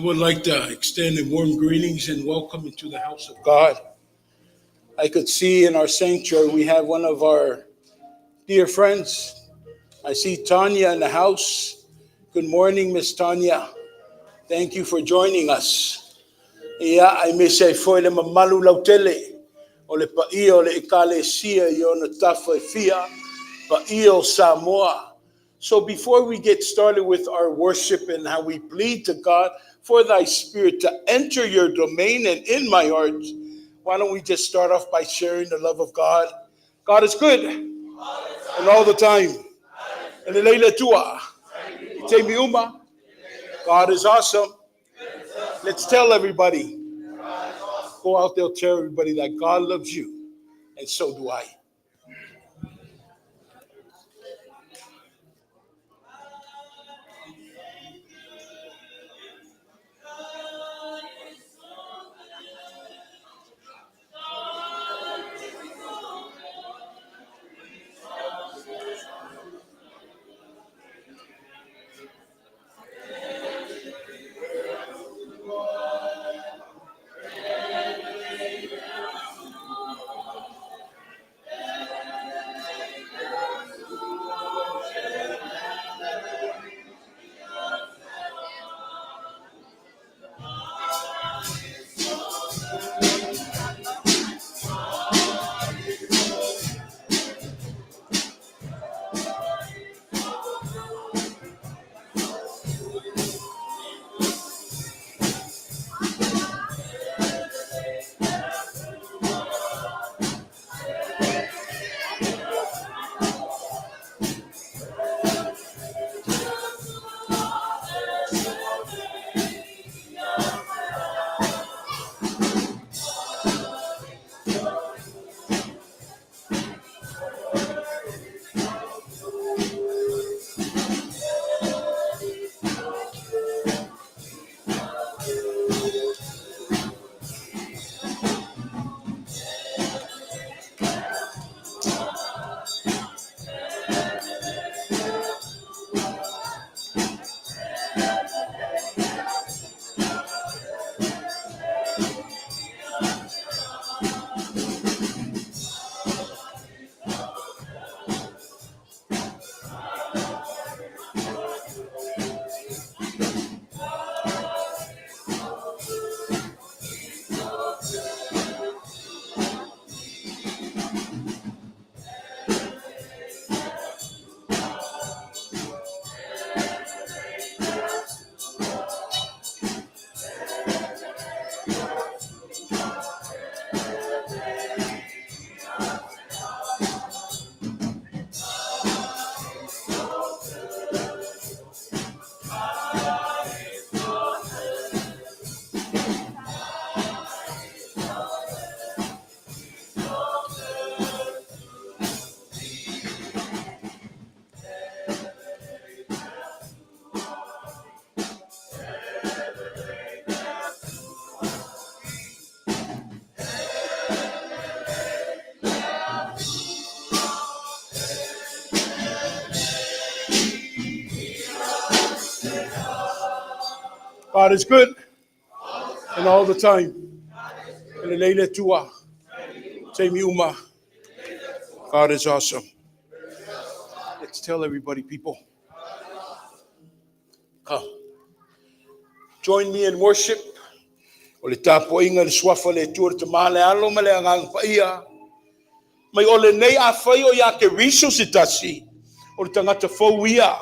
I would like to extend a warm greetings and welcome into the house of God. I could see in our sanctuary we have one of our dear friends. I see Tanya in the house. Good morning, Miss Tanya. Thank you for joining us. Ia, aemaise ai foi le mamalu lautele o le paia o le Ekalesia i ona tafa e fia, paia o Samoa. So before we get started with our worship and how we plead to God for thy spirit to enter your domain and in my heart, why don't we just start off by sharing the love of God? God is good and all the time. E lelei le Atua. I taimi uma. God is awesome. Let's tell everybody. Go out there, tell everybody that God loves you, and so do I. God is good and all the time. E lelei le Atua. Taimi uma. God is awesome. Let's tell everybody, people. Come. Join me in worship. O le tapuaiga i le Suafa o le Atua le Tama le Alo ma le Agaga Paia. Mai o lenei afai o ia Keriso se tasi, o le tagata fou ia.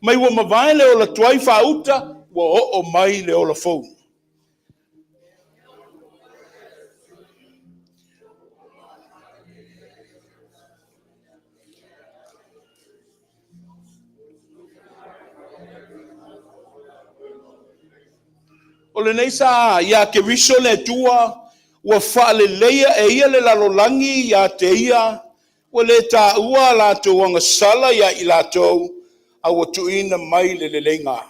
Mai ua mavae le ola tuai faauta, ua oo mai le ola fou. O lenei sa ia Keriso le Atua, ua faaleleia e ia le lalolagi ia te ia, ua le taua a latou agasala ia i latou, a ua tuuina mai le leleiga.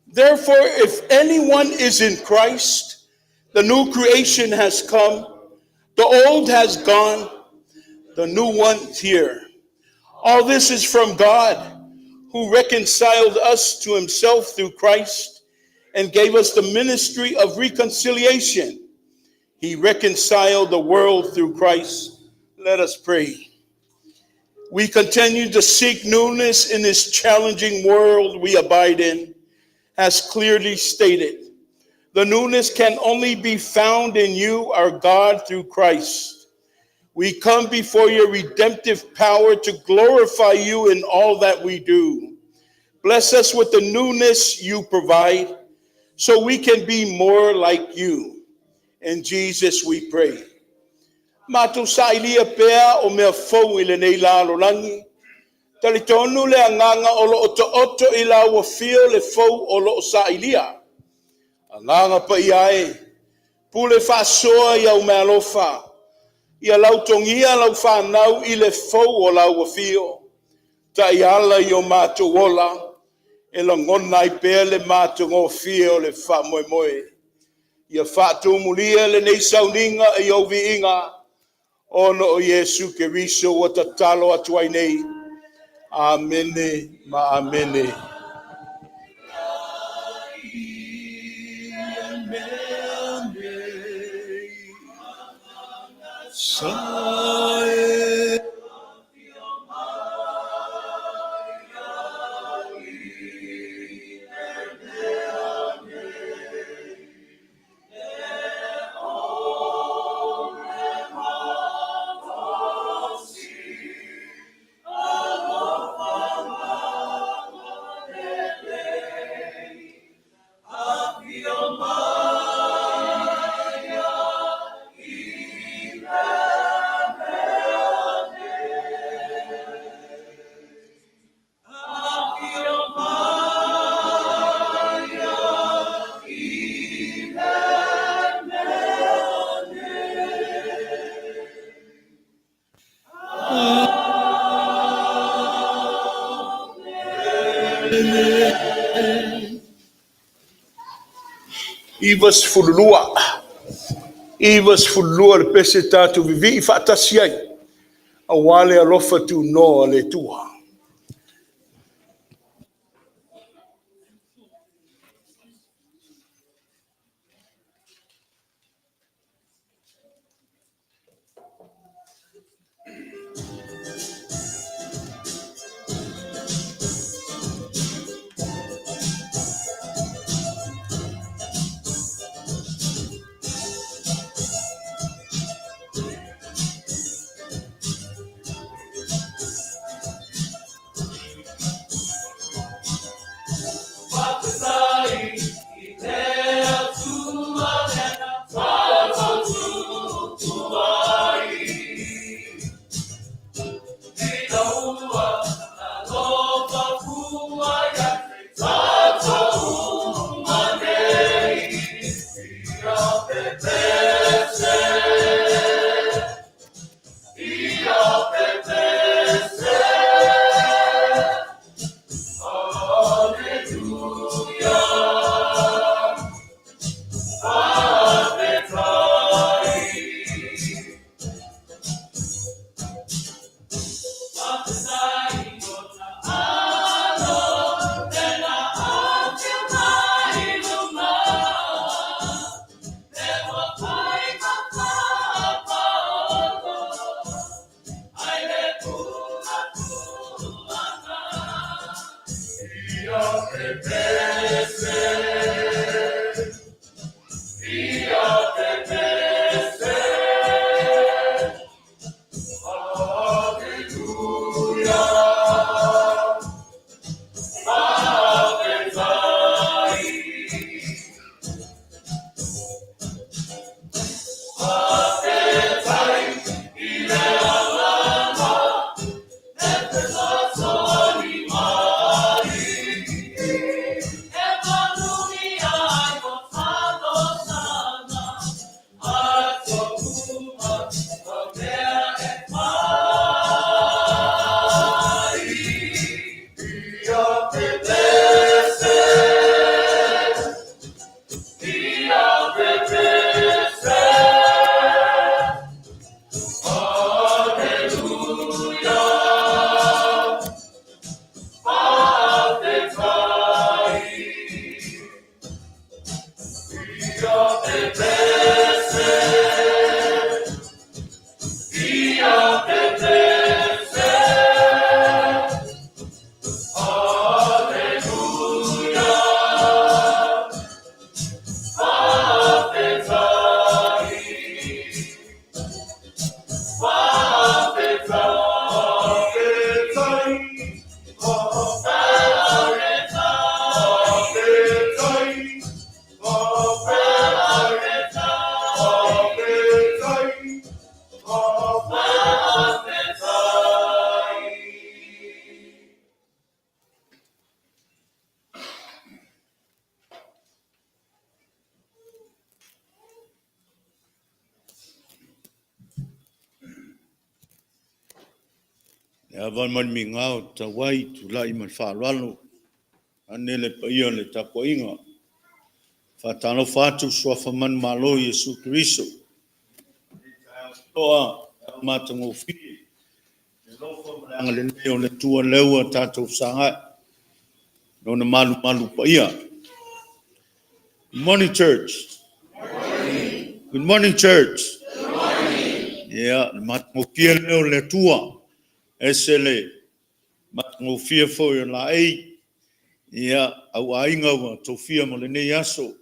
Therefore, if anyone is in Christ, the new creation has come. The old has gone, the new one's here. All this is from God, who reconciled us to himself through Christ and gave us the ministry of reconciliation. He reconciled the world through Christ. Let us pray. We continue to seek newness in this challenging world we abide in, as clearly stated. The newness can only be found in you, our God, through Christ. We come before your redemptive power to glorify you in all that we do. Bless us with the newness you provide so we can be more like you. In Jesus we pray. Matou sailia pea o mea fou i lenei lalolagi. Talitonu le agaga o loo taoto i lau afio le fou o loo sailia. Agaga Paia e, pule faasoa i au meaalofa, ia lautogia lau fanau i le fou o lau afio. Taiala i o matou ola, e lagona ai pea le matagofie o le faamoemoe. Ia faatumulia lenei sauniga i ou viiga, ona o Iesu Keriso ua tatalo atu ai nei. Amene ma amene. 92. 92 le pese tatou vivii faatasi ai, aua le alofa tunoa o le Atua. Le ava ma le migao e tatau ai, tulai ma le faaaloalo vaeane le paia o le tapuaiga. E faatalofa atu i le Suafa manumalo o Iesu Keriso i lenei taeao totoa, taeao matagofie, i le alofa ma le agalelei o le Atua lea ua tatou fesagai i Lona malumalu paia. Good morning, church. Good morning, church. Ia, le matagofie lea o le Atua, ese le matagofie foi o laei, ia, au aiga ua tofia mo lenei aso,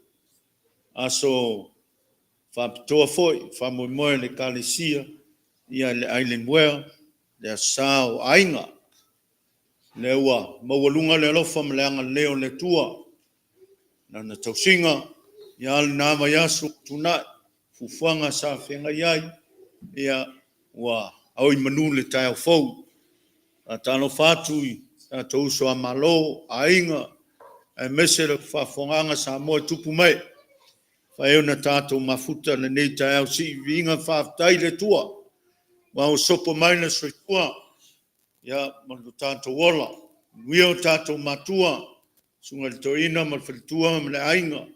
aso faapitoa foi, faamoemoe le Ekalesia i le Island Well, le Aso Sa o Aiga. Lea ua maualuga le alofa ma le agalelei o le Atua, Lana tausiga, ia lena vaiaso ua tuanai, fuafuaga sa feagai ai, ia, ua ao i manu le taeao fou. Faatalofa atu i tatou uso a Malo, aiga, aemaise le faafofogaaga a Samoa i tupu ma ee, ua mafai ona tatou mafuta i lenei taeao, sii viiga ma faafetai i le Atua ua sopo mai le soifua ma lo tatou ola. Manuia o tatou matua, susuga i le Toeaina ma le faletua ma le aiga,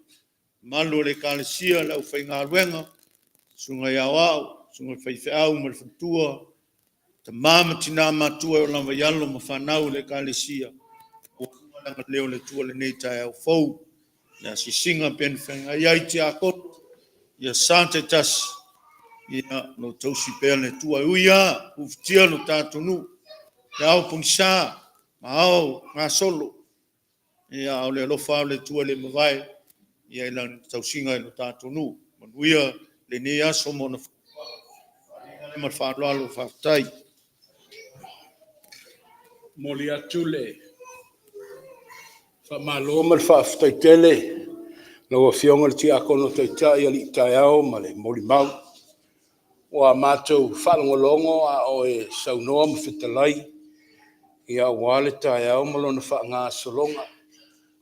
mamalu o le Ekalesia, le aufaigaluega, susuga i Aoao, susuga i faifeau ma le faletua, tama ma tina matutua e oo lava i alo ma fanau i le Ekalesia, ua le agalelei o le Atua i lenei taeao fou. Le asiasiga pei ona feagai ai tiakono i aso Sa taitasi, ia o lo o tausi pea le Atua. E ui lava ua ufitia lo tatou nuu i ao pogisa ma ao gasolo, a o le alofa lava o le Atua e le mavae i Lana tausiga i lo tatou nuu. Manuia lenei aso ma ona fuafuaga. Ma le faaaloalo faafetai. Momoli atu le faamalo ma le faafetai tele i lau Afioga i le Tiakono Taitai Alii Taeao ma le molimau. Ua matou faalogologo a o e saunoa ma fetalai aua le taeao ma lona faagasologa,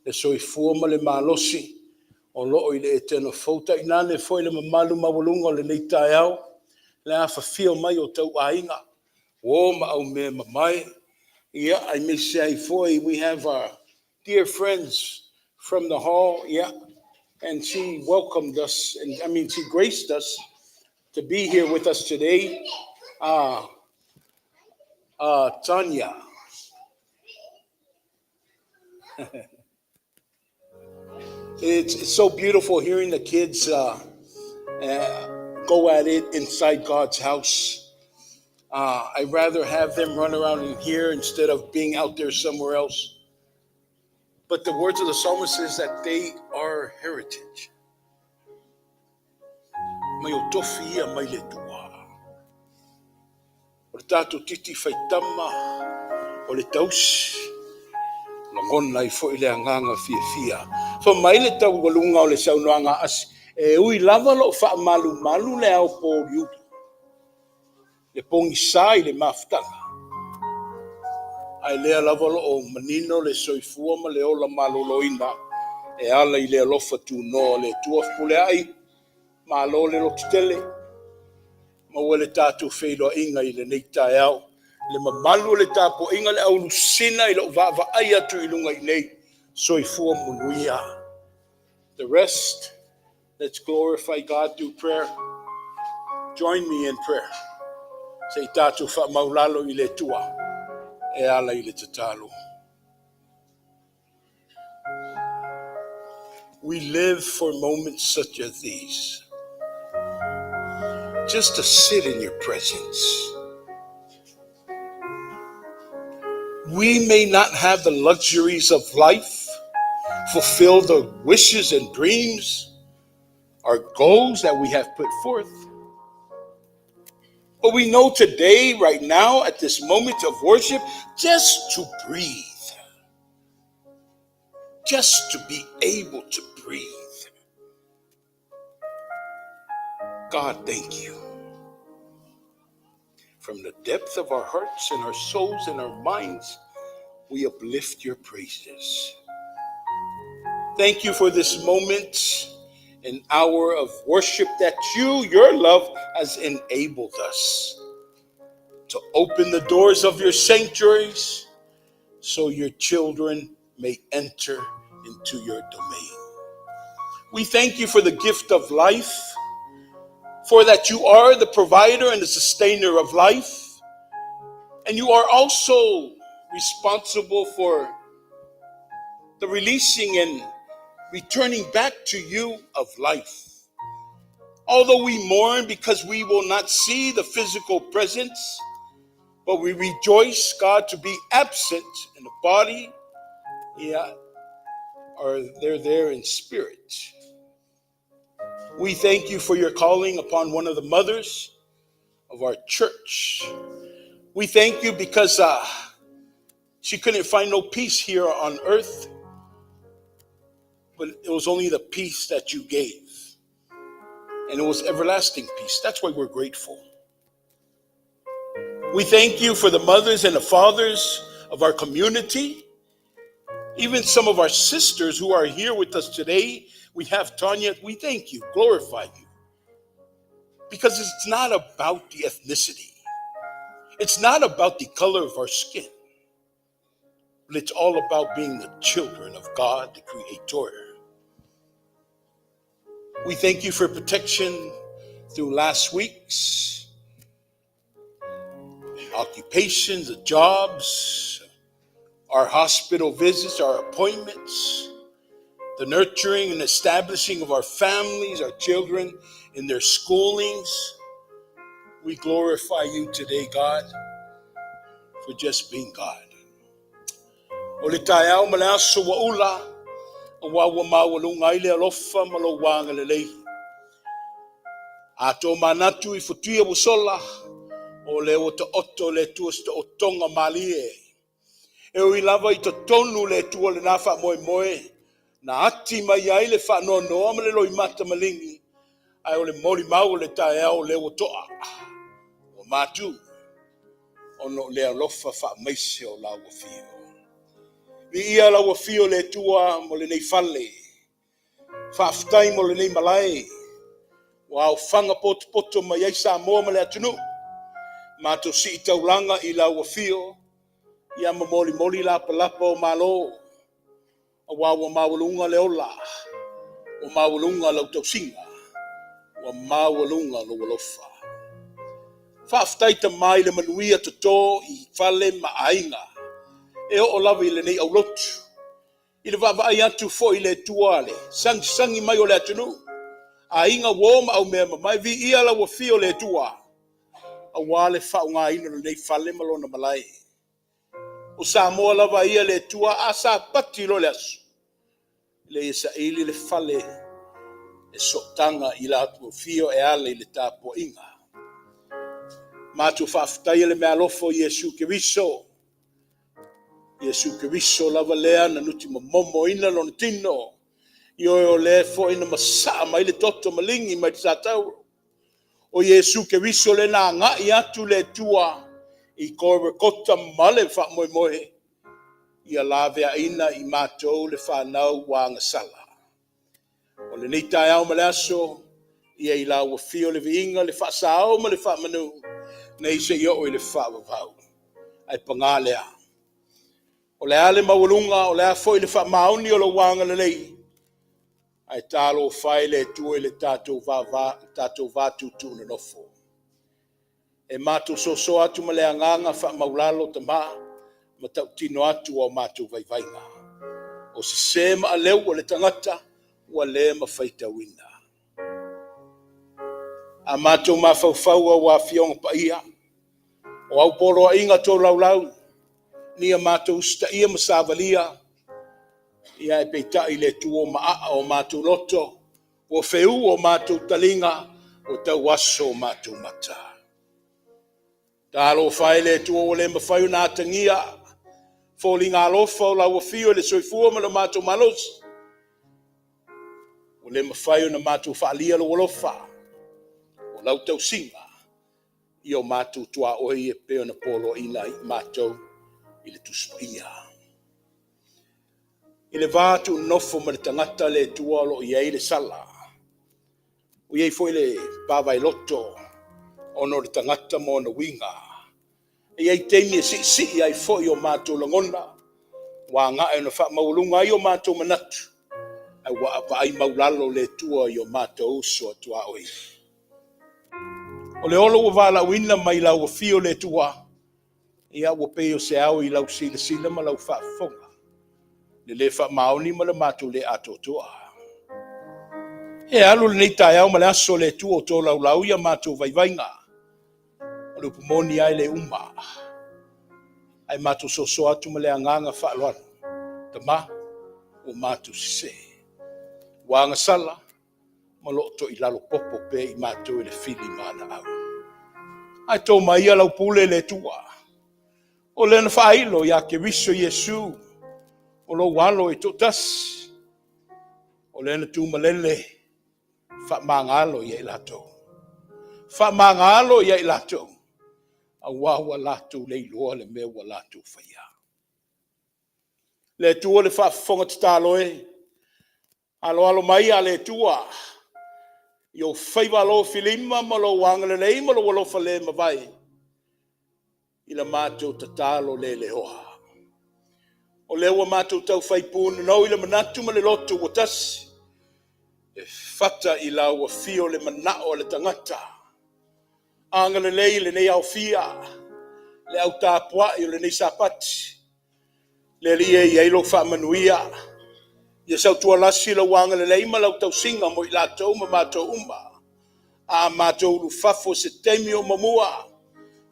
le soifua ma le malosi o lo o i le Etena fou, tainane foi le mamalu maualuga o lenei taeao, le afafio mai o outou aiga, uo ma aumeamamae, aemaise ai foi, we have our dear friends from the hall, yeah, and she welcomed us, and I mean, she graced us to be here with us today. Tanya. It's so beautiful hearing the kids go at it inside God's house. I'd rather have them run around in here instead of being out there somewhere else. But the words of the psalmist is that they are heritage. Mai o tofi ia mai le Atua. O le tatou titi faitama o le tausi, lagona ai foi le agaga fiafia. Fai mai le taualuga o le saunoaga a Asi, e ui lava lou faamalumalu le ao pōuliuli, le pogisa i le mafutaga, ae lea lava o lo o manino le soifua ma le ola maloloina e ala i le alofa tunoa o le Atua. Fepuleai, malo le lototele, maua le tatou feiloaiga i lenei taeao. Le mamalu o le tapuaiga, le au lusina i lou vaavaai atu i luga i nei, soifua manuia. The rest, let's glorify God through prayer. Join me in prayer. Se i tatou faamaulalo i le Atua e ala i le tatalo. We live for moments such as these, just to sit in your presence. We may not have the luxuries of life, fulfill the wishes and dreams, our goals that we have put forth. But we know today, right now, at this moment of worship, just to breathe, just to be able to breathe. God, thank you. From the depth of our hearts and our souls and our minds, we uplift your praises. Thank you for this moment, an hour of worship that your love has enabled us to open the doors of your sanctuaries so your children may enter into your domain. We thank you for the gift of life, for that you are the provider and the sustainer of life, and you are also responsible for the releasing and returning back to you of life. Although we mourn because we will not see the physical presence, but we rejoice, God, to be absent in the body, yeah, or they're there in spirit. We thank you for your calling upon one of the mothers of our church. We thank you because she couldn't find no peace here on earth, but it was only the peace that you gave. And it was everlasting peace. That's why we're grateful. We thank you for the mothers and the fathers of our community, even some of our sisters who are here with us today. We have Tanya. We thank you, glorify you. Because it's not about the ethnicity. It's not about the color of our skin. But it's all about being the children of God, the Creator. We thank you for protection through last week's occupations, the jobs, our hospital visits, our appointments, the nurturing and establishing of our families, our children in their schoolings. We glorify you today, God, for just being God. O le taeao ma le aso ua ula, auā ua maualuga ai le alofa ma lou agalelei. A to manatu i futia ua sola, o le ua taoto le Atua se taotoga malie. E ui lava i totonu le Atua lena faamoemoe, na ati mai ai le faanoanoa ma le loimata maligi, ae o le molimau o le taeao o lea ua toa, ua matu, ona o le alofa faamaise o lau afio. Viia lau afio le Atua mo lenei fale, faafetai mo lenei malae, ua aofaga potopoto mai ai Samoa ma le atunuu, matou sii taulaga i lau afio, ia ma molimoli lapalapa o Malo, auā ua maualuga le ola, ua maualuga lau tausiga, ua maualuga lou alofa. Faafetai Tama i le manuia toto i fale ma aiga, e oo lava i lenei aulotu, i le vaavaai atu foi i le Atua le sagisagi mai o le atunuu, aiga uo ma aumea mamae, viia lau afio le Atua, auā le faaaogaina o lenei fale ma lona malae. O Samoa lava ia le Atua a sapati loa le aso, e leai e saili le fale e sootaga i latou afio e ala i le tapuaiga. Matou faafetaia le meaalofa o Iesu Keriso. Iesu Keriso lava lea na nuti momomoina lona tino. Ioe o lea foi na masaa mai le toto maligi mai le satauro. O Iesu Keriso lea na agai atu le Atua i Korekota ma le faamoemoe ia laveaina i matou le fanau ua agasala. O lenei taeao ma le aso, ia i lau afio le viiga, le faasao ma le faamanu, nei se i oo i le faavavau. Ae paga lea, o le a le maualuga, o le a foi le faamaoni o lou agalelei, ae talofa e le Atua i le tatou va tutu nonofo. E matou sosoa atu ma le agaga faamaulalo Tama, ma tautino atu o matou vaivaiga. O sese ma aleu o le tagata, Ua le ma faitauina. A matou mafaufau aua Afioga Paia, o au poloaiga tolaulau, ni a matou usitaia ma savalia, ia ae peitai le Atua ua maaa o matou loto, ua feuu o matou taliga, ua tauaso o matou mata. Talofa e le Atua ua le mafai ona atagia foliga alofa o lau afio i le soifua ma le matou malosi. Ua le mafai ona matou faalia lou alofa, o lau tausiga i o matou tuaoi e pei ona poloaiina ai matou i le Tusi Paia. I le va tuunofo ma le tagata le Atua o lo o i ai le sala, ua i ai foi le pavaeloto ona o le tagata ma ona uiga. E i ai taimi e siisii ai foi o matou lagona, ua agai ona faamaualuga ai o matou manatu, ae ua vaai maulalo le Atua i o matou uso a tuaoi. O le olo ua valaauina mai lau afio le Atua, ia ua pei o se ao i lau silasila ma lau faafofoga, le le faamaoni ma le matou le atoatoa. E alu lenei taeao ma le aso le Atua o tolaulau ia matou vaivaiga, o le upu moni lava e le uma, ae matou sosoa atu ma le agaga faaaloalo. Tama, ua matou sese, ua agasala ma loo toilalo popo pea i matou i le fili ma anaau. Ae to mai ia lau pule le Atua, o lea na faailo ia Keriso Iesu, o lou alo e toatasi, o lea na tumalele, faamagalo ia i latou. Faamagalo ia i latou, aua ua latou le iloa le mea ua latou faia. Le Atua le faafofoga tatalo e, aloalo mai a le Atua, i ou faiva alofilima ma lou agalelei ma lou alofa le mavae, i la matou tatalo le leoa. O lea ua matou taufai punonou i le manatu ma le loto ua tasi, e fata i lau afio le manao o le tagata. Agalelei i lenei aofia, le au tapuai o lenei Sapati. Le Alii e i ai lou faamanuia, ia sautualasi lou agalelei ma lau tausiga mo i latou ma matou uma. A matou ulufafo se taimi o mamua,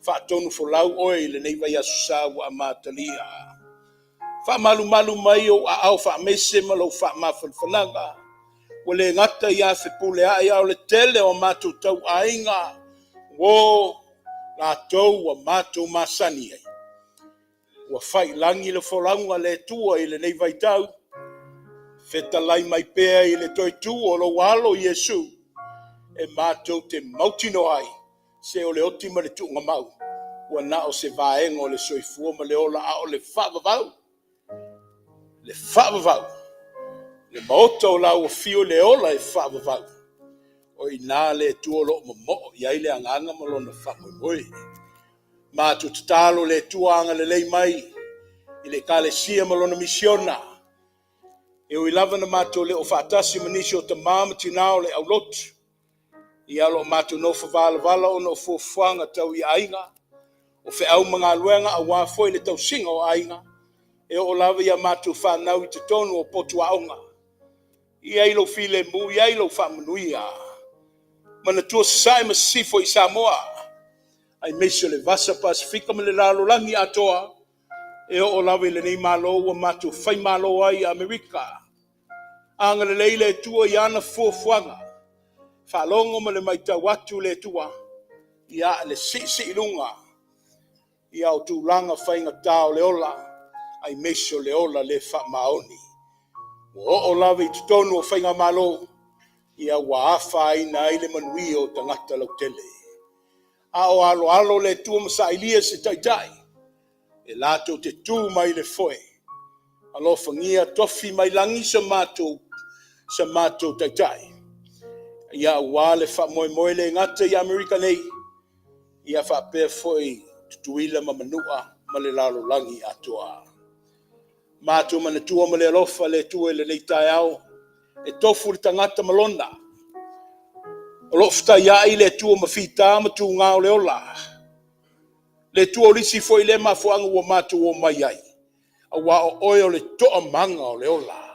faatonu folau oe i lenei vaiaso sa ua amatalia. Faamalumalu mai ou aao faamese ma lou faamafanafanaga, ua le gata ia Fepuleai a o le tele o matou tauaiga, uo latou ua matou masani ai. Ua faiilagi le folauga a le Atua i lenei vaitau, fetalai mai pea i le toe tu o lou alo Iesu, e matou te mautinoa ai, se o le oti ma le tuugamau, ua na o se vaega o le soifua ma le ola, a o le faavavau, le faavavau, le maota o lau afio i le ola e faavavau. O i ina le Atua o lo o momoo i ai le agaga ma lona faamoemoe. Matou tatalo le Atua agalelei mai i le Ekalesia ma lona misiona. E ui lava na matou le o faatasi ma nisi o tamā ma tinā o le aulotu, ia o lo o matou nofo valavala ona o fuafuaga tau i aiga, o feau ma galuega aua foi le tausiga o aiga, e oo lava ia matou fanau i totonu o potu aoga. I ai lou filemu, i ai lou faamanuia. Manatua Sasae ma Sisifo i Samoa, aemaise o le Vasa Pasefika ma le lalolagi atoa, e oo lava i lenei Malo ua matou faimalo ai i Amerika. Agalelei le Atua i ana fuafuaga, faalogo ma le matau atu le Atua, ia le siisii luga ia o tulaga faigata o le ola, aemaise o le ola le faamaoni. Ua oo lava i totonu o faigamalo, ia ua afaina ai le manuia o tagata lautele. A o aloalo le Atua ma sailia se taitai, e latou te tu mai le foe. Alofagia tofi mai lagi sa matou taitai, ia aua le faamoemoe le gata i Amerika nei, ia faapea foi Tutuila ma Manua ma le lalolagi atoa. Matou manatua ma le alofa le Atua i lenei taeao, e tofu le tagata ma lona. O lo o fetaiai le Atua ma fita ma tuga o le ola. Le Atua o le isi foi lea mafuaaga ua matou omai ai, aua o oe o le toamaga o le ola.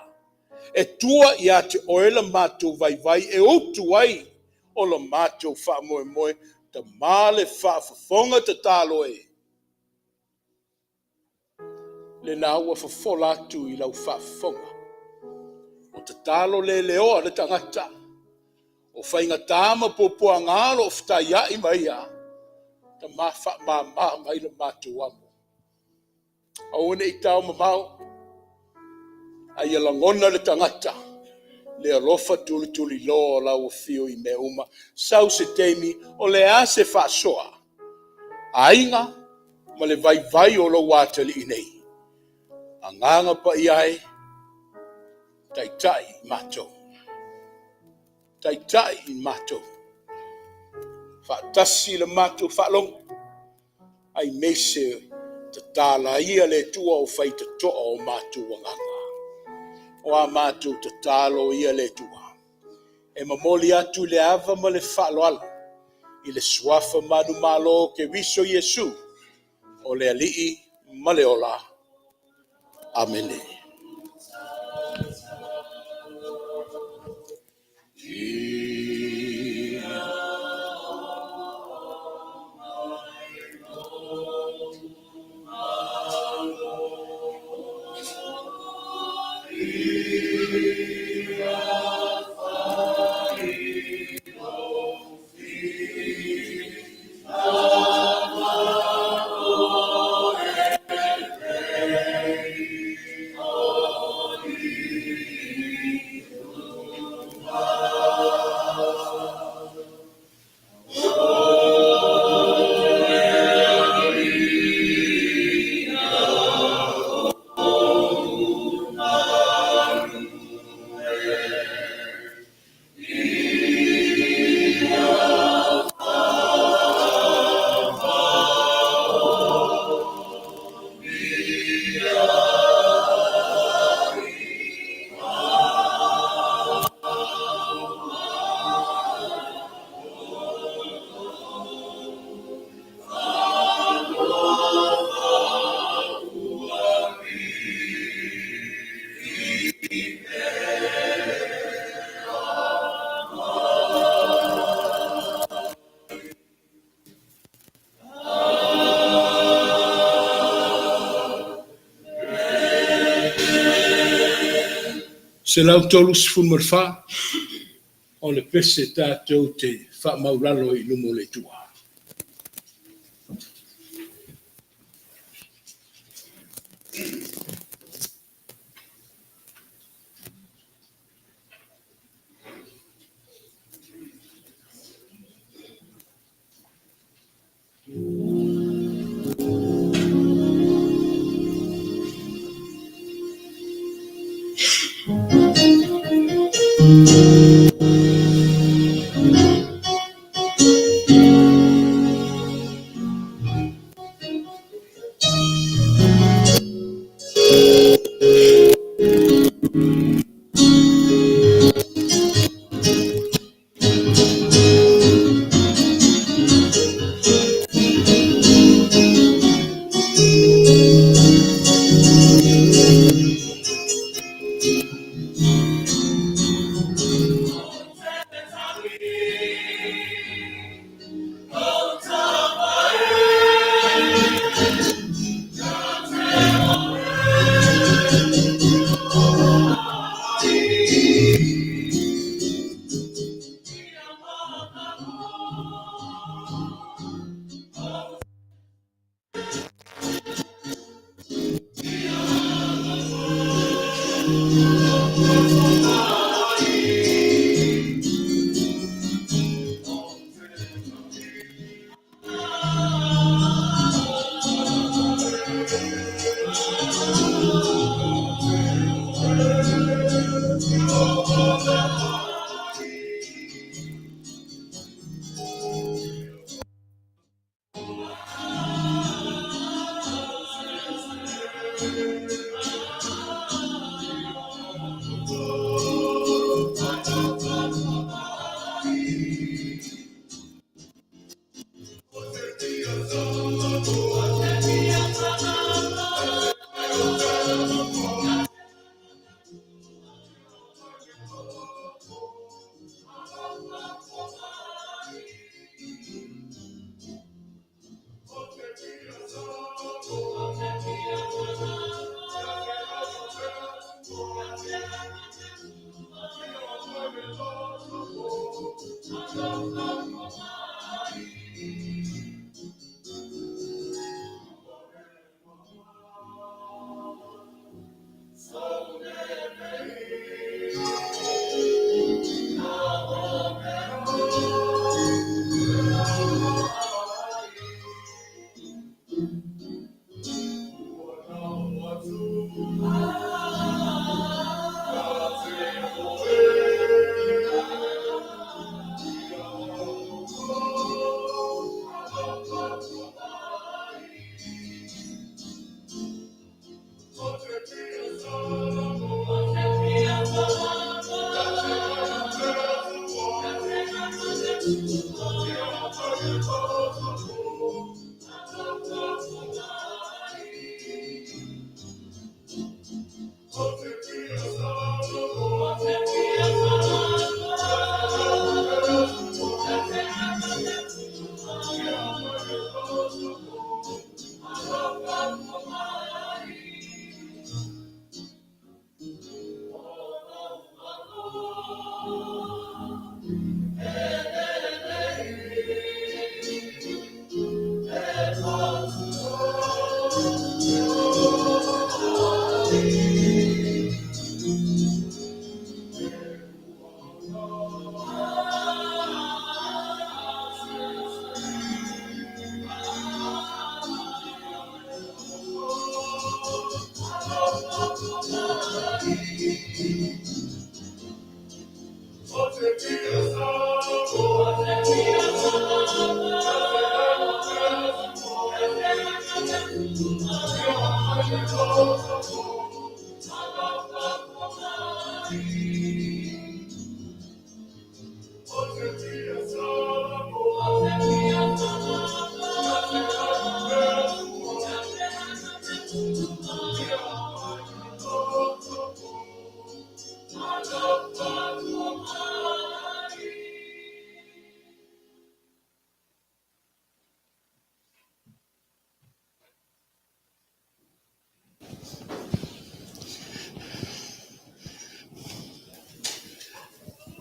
E tua ia te oe le matou vaivai e utu ai o le matou faamoemoe, Tama le faafofoga tatalo e. Lena ua fofola atu i lau faafofoga. O tatalo le leoa le tagata. O faigata ma puapuaga o lo o fetaiai ma ia, Tama faamama mai le matou amo. Aua ne i tao mamao, a ia lagona le tagata le alofa tulituliloa o lau afio i mea uma. Sau se taimi, o le a se faasoa, aiga ma le vaivai o lou atalii nei. Agaga Paia e, taitai i matou. Taitai i matou. Faatasi le matou faalogo, aemaise tatala ia le Atua o faitotoa o matou agaga. O a matou tatalo ia le Atua, e momoli atu le ava ma le faaaloalo i le suafa manumalo o Keriso Iesu, o le Alii ma le Ola. Amene. 134 o le pese tatou te faamaulalo i luma o le Atua.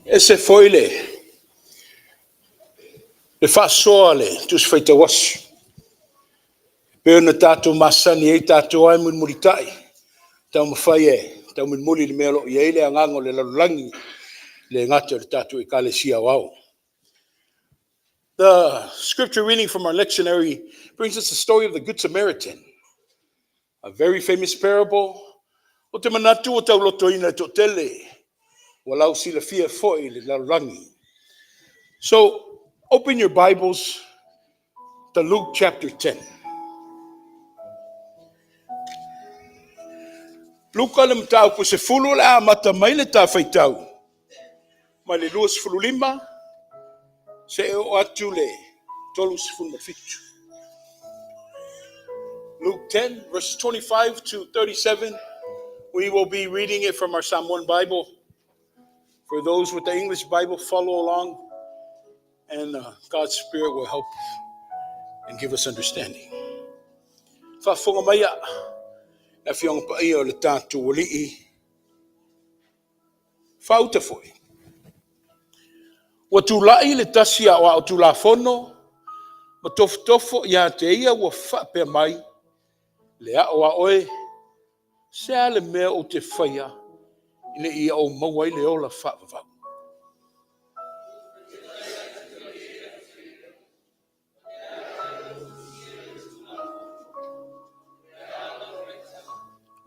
Ese foi le faasoa a le Tusi Faitau Aso, e pei ona tatou masani ai tatou lava e mulimulitai, taumafai e taumulimuli i le mea o lo o i ai le agaga o le lalolagi, e le gata i le tatou Ekalesia Aoao. The scripture reading from our lectionary brings us the story of the Good Samaritan, a very famous parable. Ou te manatu ua taulotoina e toatele, ua lausilafia foi i le lalolagi. So, open your Bibles to Luke chapter 10. Luka le mataupu 10 o le a amata mai le ta faitau mai le 25 seia oo atu le 37. Luke 10, verses 25 to 37. We will be reading it from our Samoan Bible. For those with the English Bible, follow along, and God's Spirit will help and give us understanding. Faafofoga mai le Afioga Paia o le tatou Alii, faauta foi. Ua tulai le tasi aoao Tulafono ma tofotofo ia te ia ua faapea mai, le ao a oe, se a le mea ou te faia ina ia ou maua ai le ola faavavau.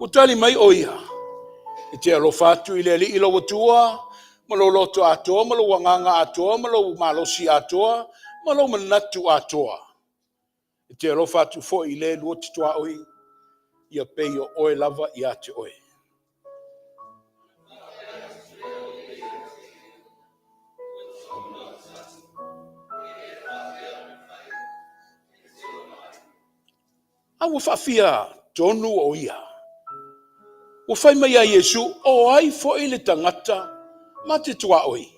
Ua tali mai o ia, e te alofa atu i le Alii lou Atua, ma lou loto atoa, ma lou agaga atoa, ma lou malosi atoa, ma lou manatu atoa. E te alofa atu foi i le lua te tuaoi, ia pei o oe lava ia te oe. A ua faafia tonu o ia. Ua fai mai ia Iesu, o ai foi le tagata ma te tuaoi.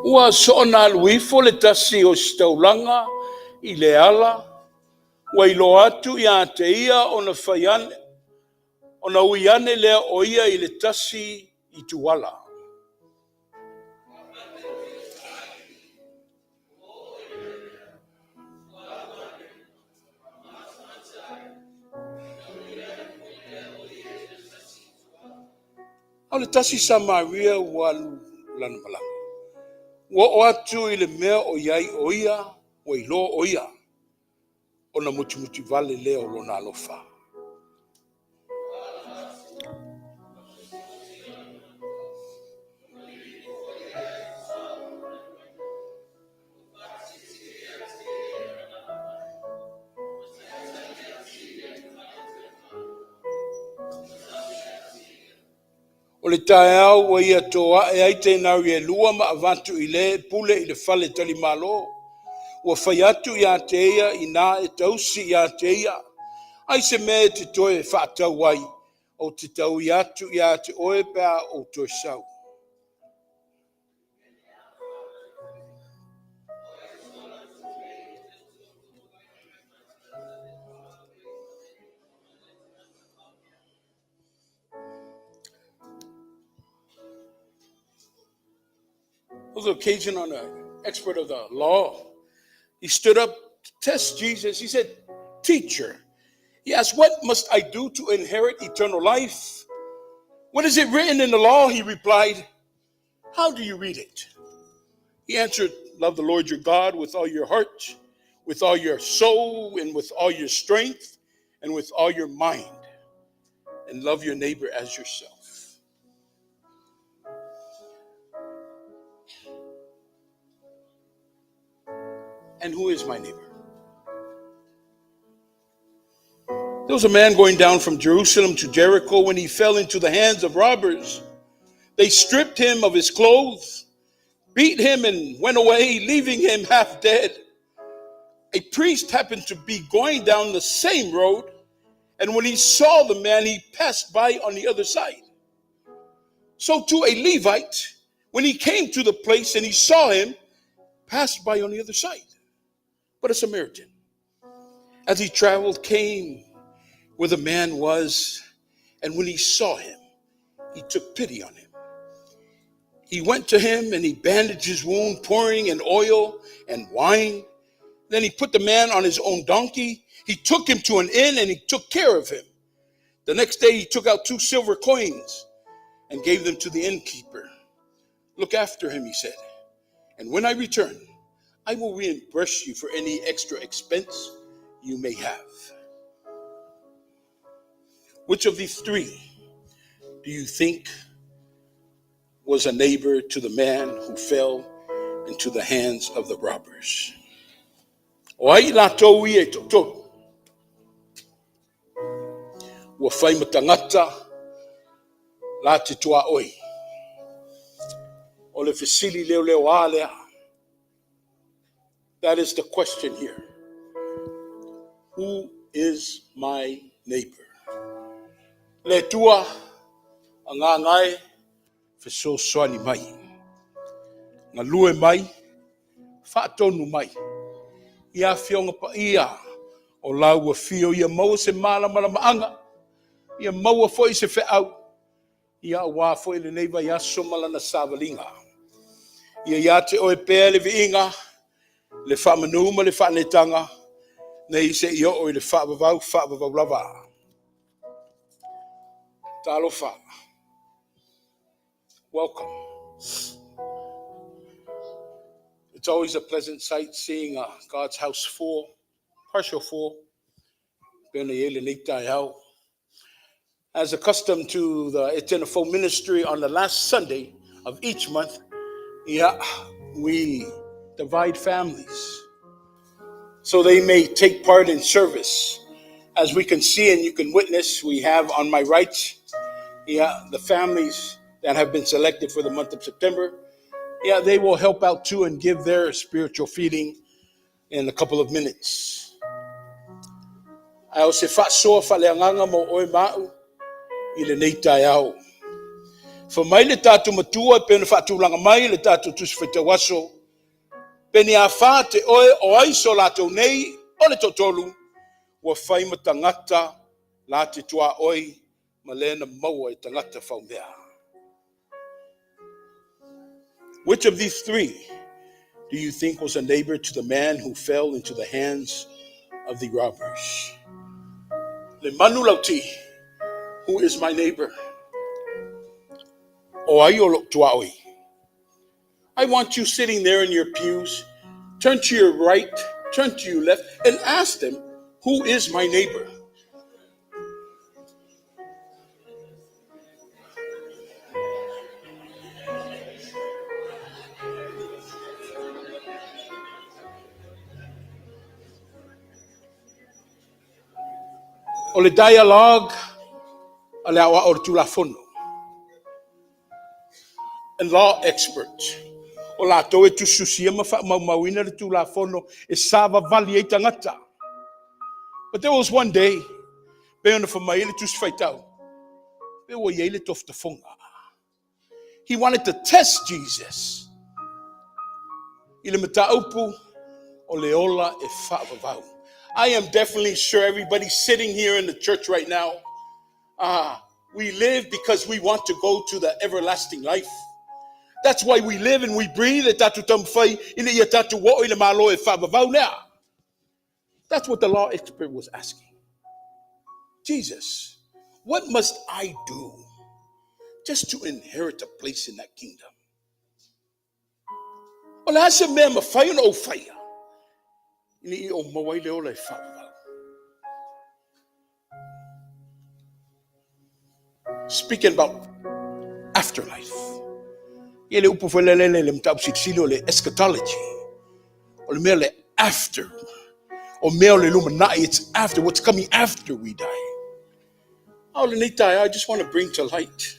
Ua soona alu ifo le tasi o ositaulaga i le ala, ua iloa atu ia te ia ona fai ane, ona ui ane lea o ia i le tasi ituala. A o le tasi Samaria ua alu lana malaga. Ua oo atu i le mea o i ai o ia, ua iloa o ia, ona mutimuti vale lea o lona alofa. O le taeao ua ia toae ai tenari e lua ma avatu i le pule i le fale talimalo. Ua fai atu ia te ia inā e tausi ia te ia. Ai se mea e te toe faatau ai, ou te taui atu ia te oe pe a ou toe sau. There was an occasion on an expert of the law. He stood up to test Jesus. He said, Teacher, he asked, What must I do to inherit eternal life? What is it written in the law? He replied, How do you read it? He answered, Love the Lord your God with all your heart, with all your soul, and with all your strength, and with all your mind, and love your neighbor as yourself. And who is my neighbor? There was a man going down from Jerusalem to Jericho when he fell into the hands of robbers. They stripped him of his clothes, beat him, and went away, leaving him half dead. A priest happened to be going down the same road, and when he saw the man, he passed by on the other side. So too a Levite, when he came to the place and he saw him, passed by on the other side. But a Samaritan, as he traveled, came where the man was, and when he saw him, he took pity on him. He went to him and he bandaged his wound, pouring in oil and wine. Then he put the man on his own donkey. He took him to an inn and he took care of him. The next day he took out 2 silver coins and gave them to the innkeeper. Look after him, he said, and when I return, I will reimburse you for any extra expense you may have. Which of these 3 do you think was a neighbor to the man who fell into the hands of the robbers? O ai latou ia e toatolu. Ua whai matangata la te tua oi. O le fesili leo leo a lea. That is the question here. Who is my neighbor? Le tua a ngā ngai fesoasoani mai. Ngā lue mai, whaatonu mai. Ia whionga pa ia o lau whio ia maua se mala mala maanga. Ia maua foi se wheau. Ia wā foi le nei vai aso malana savalinga. Ia ia te oe pea le viinga, le whaamanu ma le whaanetanga, nei se i o i le whaavavau, whaavavau lava. Talofa. Welcome. It's always a pleasant sight seeing God's house full, partial full. As accustomed to the Eternal ministry on the last Sunday of each month, we divide families so they may take part in service. As we can see and you can witness, we have on my right, the families that have been selected for the month of September. They will help out too and give their spiritual feeding in a couple of minutes. Ai o se faasoa faaleagaga mo oe ma'u i lenei taeao. Fai mai le tatou matua e pei ona faatulaga mai le tatou tusi faitau aso, pe ni afa te oe o ai so latou nei o le toatolu ua fai ma tagata la te tuaoi ma le na maua e tagata faumea. Which of these three do you think was a neighbor to the man who fell into the hands of the robbers? Le manulauti, who is my neighbor? O ai o lo'u tuaoi. I want you sitting there in your pews, turn to your right, turn to your left, and ask them, who is my neighbor? O le dialogue a le aoao o le Tulafono and law expert. O latou e tusitusia ma faamaumauina le Tulafono e savavali ai tagata. But there was one day, pei ona fai mai le tusi faitau, pe ua i ai le tofotofoga. He wanted to test Jesus i le mataupu o le ola e faavavau. I am definitely sure everybody sitting here in the church right now, we live because we want to go to the everlasting life. That's why we live and we breathe e tatou taumafai ina ia tatou oo i le malo e faavavau lea. That's what the law expert was asking. Jesus, what must I do just to inherit a place in that kingdom? O le a se mea mafai ona ou faia ina ia ou maua ai le ola e faavavau? Speaking about afterlife. Ia le upu foi lele le mataupu silisili o le eschatology. O le mea le after. O mea o le lumanai, it's after, what's coming after we die. Oh, lenei taeao, I just want to bring to light.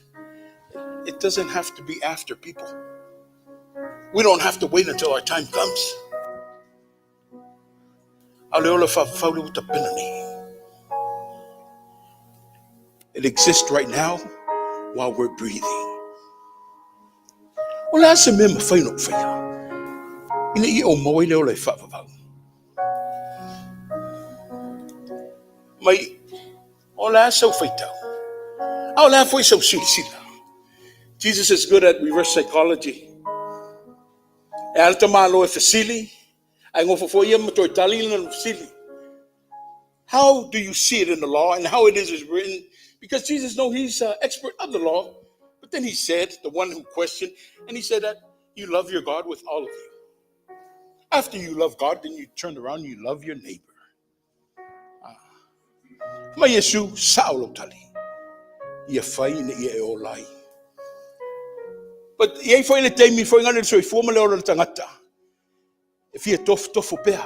It doesn't have to be after, people. We don't have to wait until our time comes. A o le ola faavavau le ua tapena nei. It exists right now while we're breathing. O le a se mea mafai ona ou faia ina ia ou maua ai le ola e faavavau? Mai, o le a sau faitau? A o le a foi sau silasila? Jesus is good at reverse psychology. E ala tamāloa e fesili, ae gofo foi ia ma toe tali lana fesili. How do you see it in the law and how it is written? Because Jesus knows he's an expert of the law. But then he said, the one who questioned, and he said that you love your God with all of you. After you love God, then you turn around and you love your neighbor. Ah. Mai Iesu, sao lou tali. Ia fai ina ia e ola ai. But i ai foi le taimi foi ngana le soifua ma le ola o le tagata. E fia tofotofo pea.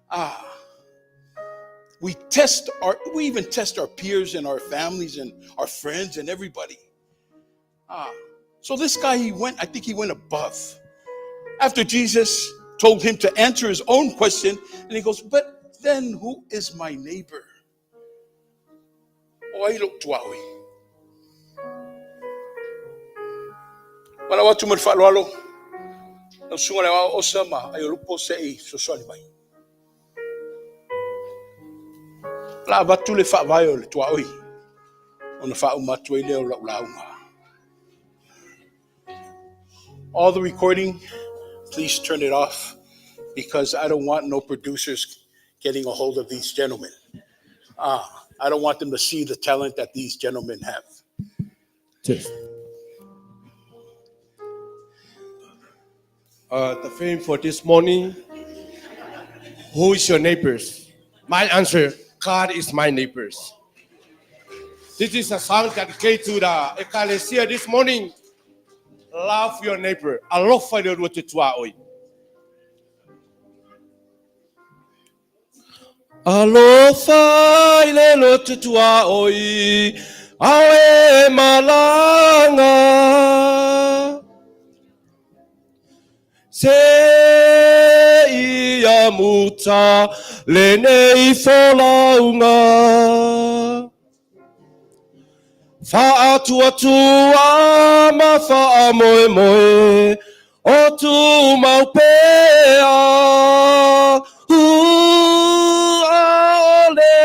Ah. We even test our peers and our families and our friends and everybody. Ah. So this guy, he went, I think he went above. After Jesus told him to answer his own question, and he goes, "But then who is my neighbor?" O ai lou tuaoi? Valaau atu ma le faaaloalo, lau susuga le aoao Osa ma Aiolupo se i fesoasoani mai. O le a avatu le faavae o le tuaoi ona faauma atu ai lea o lau lauga. All the recording, please turn it off because I don't want no producers getting a hold of these gentlemen. I don't want them to see the talent that these gentlemen have. Test. The theme for this morning, who is your neighbors? My answer, God is my neighbors. This is a song dedicated to the Ecclesia this morning. Love your neighbor. Alofa i le lua te tuaoi. Alofa i le lua te tuaoi, ao e malaga. Se ia muta lenei folauga. Fa'atuatua ma fa'amoemoe o tumau pea. A'ole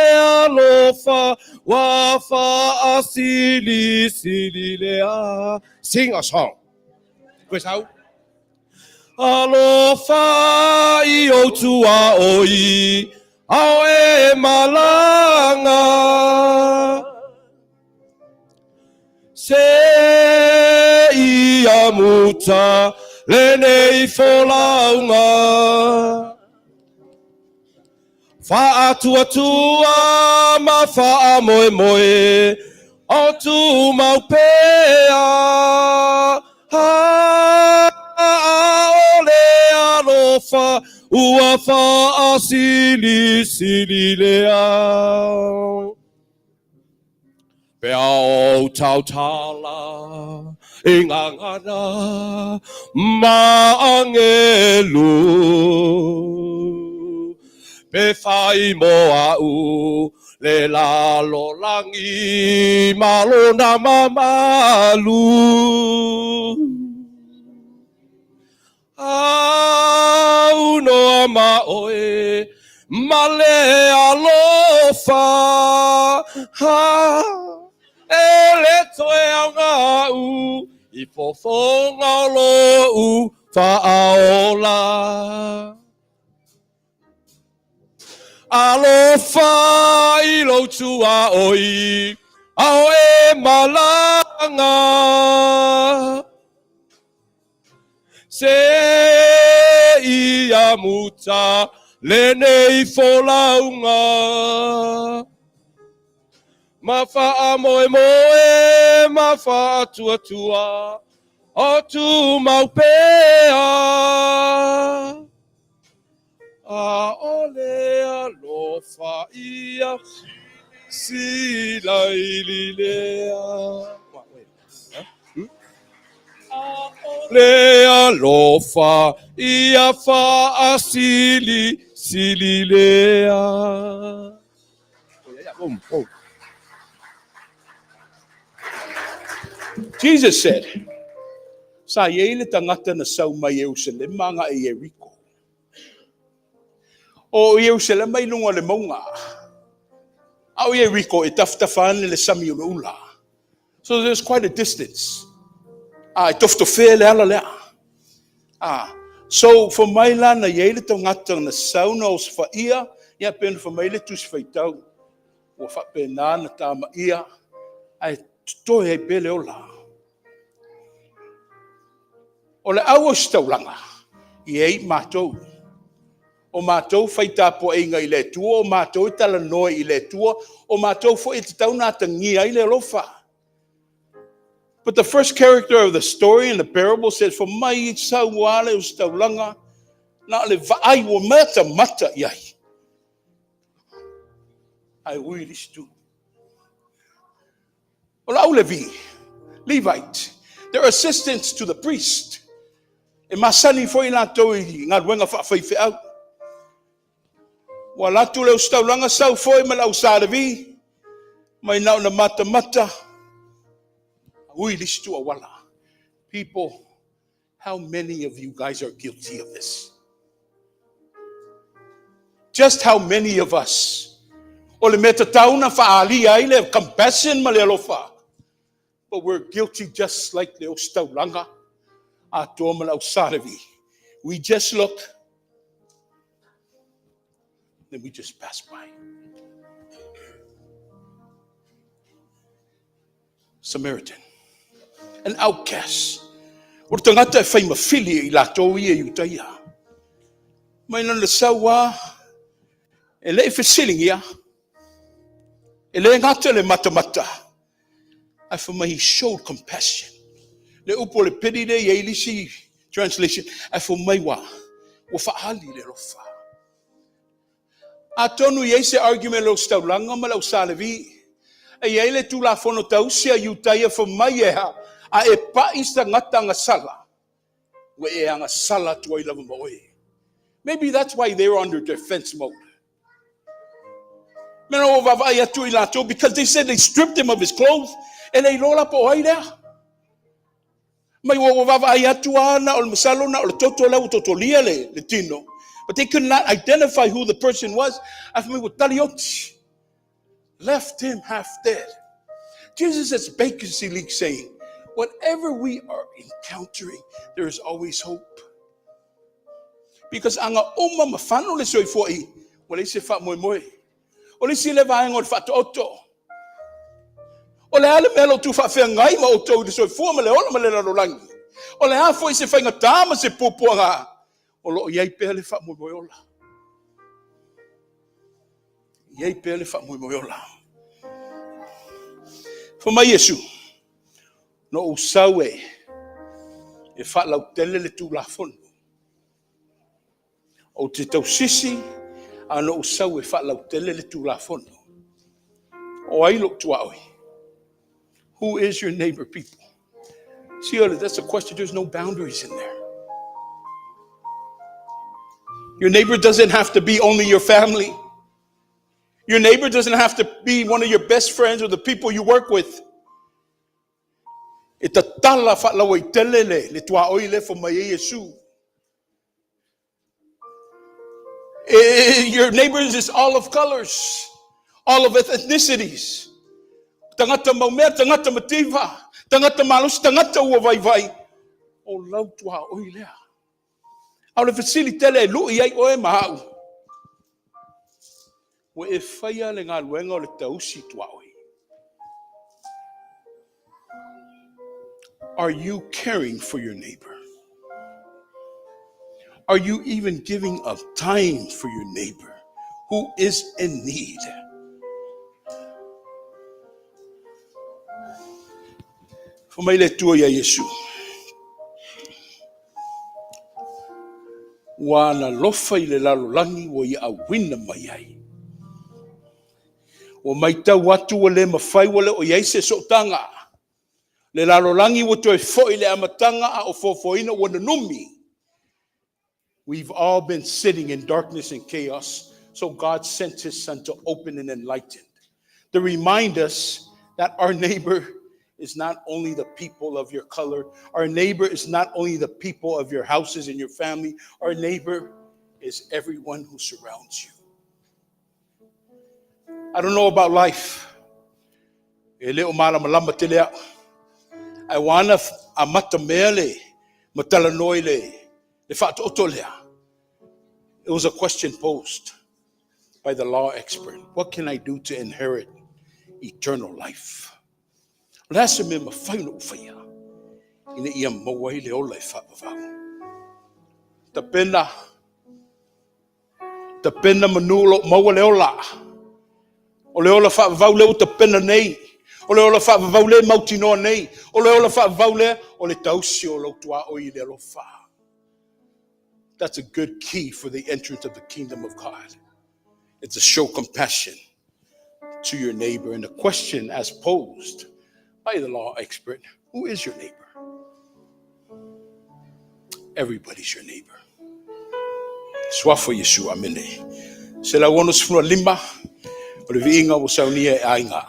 alofa ua fa'asilisili lea. Sing a song. Koe sau. Alofa i ou tuaoi, a o e malaga. Se ia muta lenei folauga. Fa'atuatua ma fa'amoemoe o tumau pea. A'ole alofa ua fa'asilisili lea. Pe a ou tautala i gagana ma agelu, pe fai mo a'u le lalolagi ma lona mamalu. Aunoa ma oe ma le alofa, e le toe aoga a'u i fofoga o lo'u fa'aola. Alofa i lou tuaoi, a o e malaga. Se ia muta lenei folauga. Ma faamoemoe ma faatuatua o tumau pea. A'ole alofa ia silaili lea. Le alofa ia fa'asilisili lea. Jesus said, Sa i ai le tagata na sau mai Ierusalema agai i Ieriko. O Ierusalema i luga o le mauga, a o Ieriko e tafatafa ane le sami ulaula. So there's quite a distance. A e tofetofea le ala lea. A so fai mai la na i ai le tagata na sau na osofaia, ia pei ona fai mai le Tusi Faitau, ua faapena na tamaia ae totoe ai pea le ola. O le auositaulaga, e i ai matou. O matou fai tapuaiga i le Atua, o matou e talanoa i le Atua, o matou foi e tatau ona atagia ai le alofa. But the first character of the story in the parable says, Fai mai sau lava le ositaulaga, na o le vaai ua matamata i ai. Ae ui le isi itu. O le au Levi, Levite, they're assistants to the priest. E masani foi latou i galuega faafaifeau. Ua alu atu le ositaulaga sau foi ma le au Sa Levi, mai na ona matamata, ui le isi itu auala. People, how many of you guys are guilty of this? Just how many of us? O le mea tatau na faaalia ai le compassion ma le alofa. But we're guilty just like le ositaulaga atoa ma le au Sa Levi. We just look, then we just pass by. Samaritan, an outcast. O le tagata e fai ma fili i latou ia Iutaia. Mai lana sau lava, e le i fesiligia, e le gata le matamata, ae fai mai he showed compassion. Le upu o le pity lea i ai le isi translation, ae fai mai ua, ua faaali le alofa. Atonu e i ai se argument a le Ositaulaga ma le Au Sa Levi, e i ai le Tulafono tausi a Iutaia fai mai e a, a e pai se tagata agasala, ua e agasala atu ai lava ma oe. Maybe that's why they were under defense mode. Mena ua vaavaai atu i latou because they said they stripped him of his clothes. E le iloa la po o ai lea. Mai ua vaavaai atu lava na o le masalo na o le toto la ua totolia le tino. But they could not identify who the person was. Ae fai mai ua tali oti. Left him half dead. Jesus is basically saying, whatever we are encountering, there is always hope. Because aga uma ma fano le soifua i, ua leai se faamoemoe. O le isi lea vaega o le faataoto. O le a le mea o lo o tuufaafeagai ma outou i le soifua ma le ola ma le lalolagi. O le a foi se faigata ma se puapuaga, o lo o i ai pea le faamoemoe ola. I ai pea le faamoemoe ola. Fai mai Iesu, na ou sau e faalautele le Tulafono. Ou te tausisi a na ou sau e faalautele le Tulafono. O ai lou tuaoi? Who is your neighbor, people? See, that's a question. There's no boundaries in there. Your neighbor doesn't have to be only your family. Your neighbor doesn't have to be one of your best friends or the people you work with. E tatala faalauaitele le tuaoi le fai mai ai Iesu. Your neighbors is all of colors, all of ethnicities. Tagata maumea, tagata mativa, tagata malosi, tagata ua vaivai. O lau tuaoi lea. A o le fesili tele e lui ai oe ma au. Ua e faia le galuega o le tausi tuaoi? Are you caring for your neighbor? Are you even giving of time for your neighbor who is in need? Fai mai le Atua ia Iesu. Ua na alofa i le lalolagi ua ia auina mai ai. Ua maitau atu ua le mafai ua le o i ai se sootaga. Le lalolagi ua toe foi le amataga a o foafoaina ua nunumi. We've all been sitting in darkness and chaos, so God sent his son to open and enlighten, to remind us that our neighbor is not only the people of your color, our neighbor is not only the people of your houses and your family, our neighbor is everyone who surrounds you. I don't know about life. E le o malamalama tele au. Ae ua ana amata mea le matalanoa i le faataoto lea. It was a question posed by the law expert. What can I do to inherit eternal life? O le a se mea mafai ona ou faia ina ia maua ai le ola e faavavau. Tapena, tapena manu o lo o maua le ola. O le ola faavavau lea ua tapena nei. O le ola faavavau lea e mautinoa nei. O le ola faavavau lea o le tausi o lou tuaoi i le alofa. That's a good key for the entrance of the kingdom of God. It's to show compassion to your neighbor. And the question as posed by the law expert, who is your neighbor? Everybody's your neighbor. Suafa Iesu, amene. 165, o le viiga ua saunia e aiga.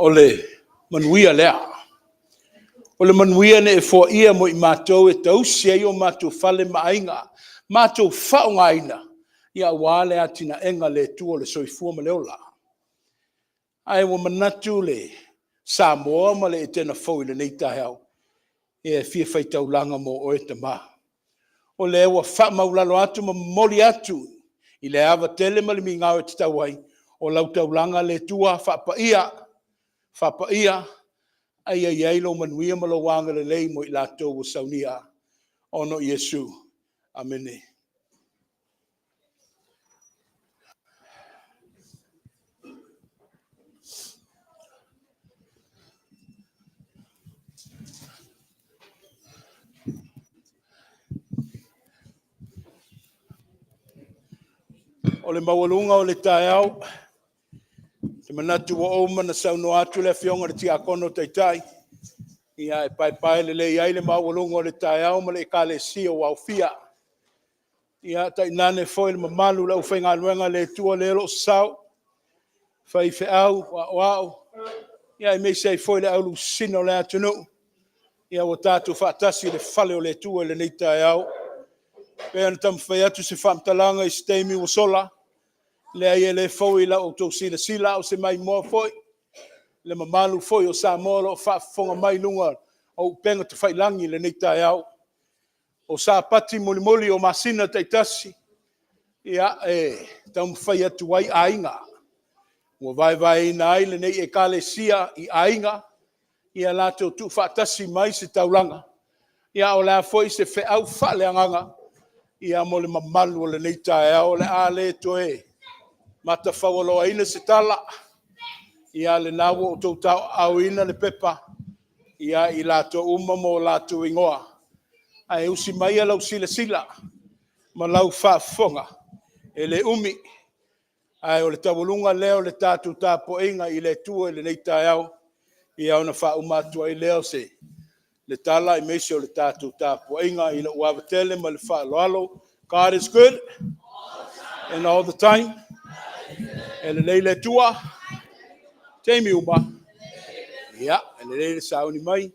O le manuia lea. O le manuia na e foaia mo i matou e tausi ai o matou fale ma aiga, matou faaaogaina, ia aua le atinaega a le Atua o le soifua ma le ola. Ae ua manatu le Samoa ma le Etena fou i lenei taeao, e fia faitaulaga mo oe tama. O lea ua faamaulalo atu ma momoli atu i le ava tele ma le migao e tatau ai, o lau taulaga le Atua, faapaia, faapaia, a ia i ai lou manuia ma lou agalelei mo i latou ua saunia ona o Iesu. Amene. O le maualuga o le taeao, ou te manatu ua uma ona saunoa atu le Afioga i le Tiakono Taitai, ia e paepae lelei ai le maualuga o le taeao ma le Ekalesia ua aofia. Ia tainane foi le mamalu o le aufaigaluega a le Atua lea o lo o sasao, faifeau aoao, aemaise ai foi le aulusina o le atunuu, ua tatou faatasi i le fale o le Atua i lenei taeao. E pei ona taumafai atu se faamatalaga i se taimi ua sola, e leai e le fou i la outou silasila a o se maimoa foi i le mamalu foi o Samoa o lo o faafofoga mai i luga o upega tafailagi i lenei taeao. O Sapati mulimuli o masina taitasi, e taumafai atu ai aiga, ua vaevaeina ai lenei Ekalesia i aiga, ia latou tuufaatasi mai se taulaga Ia, o le a foi se feau faaleagaga ia mo le mamalu o lenei taeao. O le a le toe matafaualoaina se tala, ia lena ua outou tauaaoina le pepa i latou uma ma o latou igoa. Ae usi maia lau silasila ma lau faafofoga, e le umi, ae o le taualuga lea o le tatou tapuaiga i le Atua i lenei taeao, ia ona faauma atu ai lea o se tala aemaise o le tatou tapuaiga. I lou ava tele ma le faaaloalo, God is good and all the time. E lelei le Atua taimi uma. Ia, e lelei le sauni mai.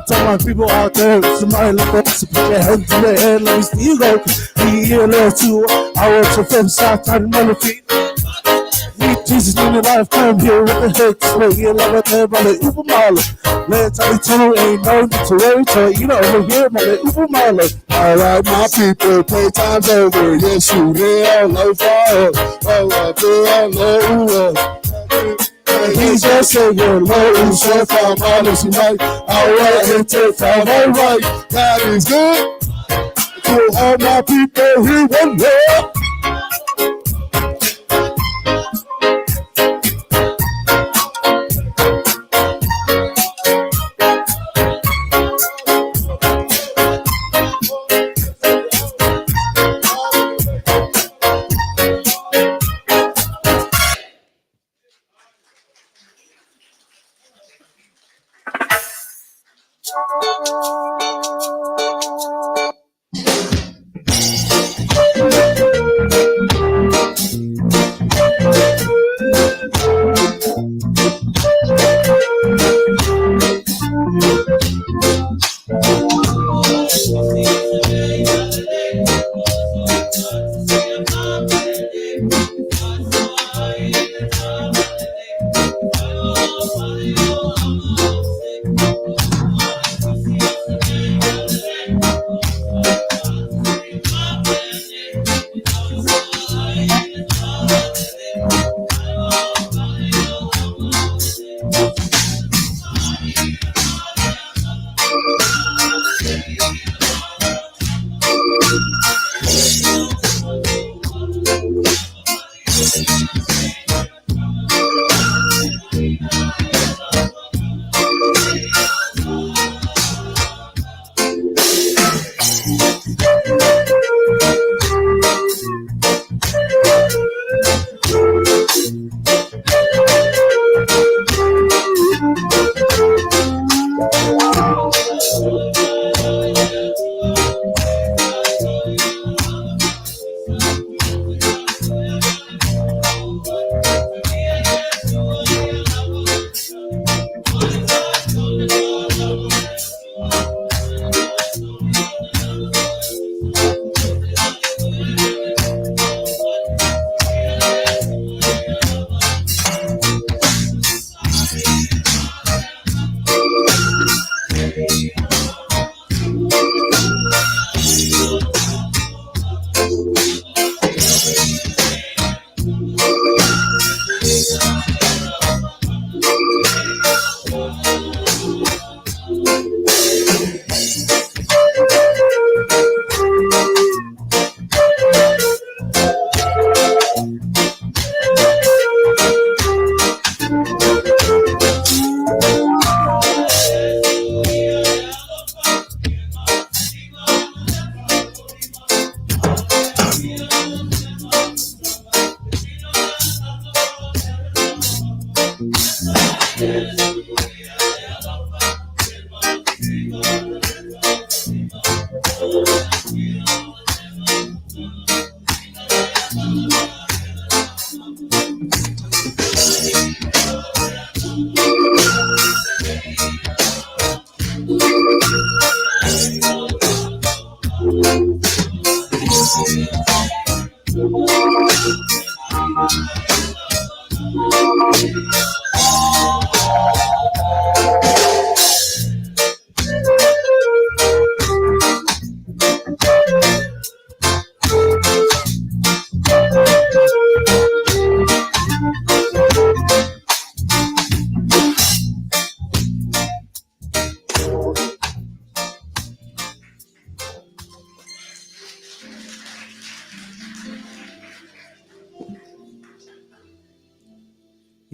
To my people out there, somebody look up, so put your hands in the air, let me see you go. 2 hours of fifth, south, time, feet. Meet Jesus in your life, come here with the hits, wait, you love it, everybody, Uber Mala. Let's tell tunnel, ain't no need to worry, till you know over here, my Uber Mala. All right, my people, playtime's over. Yes, you real, low fire. Oh, I feel low. He's your savior, Lord, so far, my all right, and take all right. God is good to all my people here one love.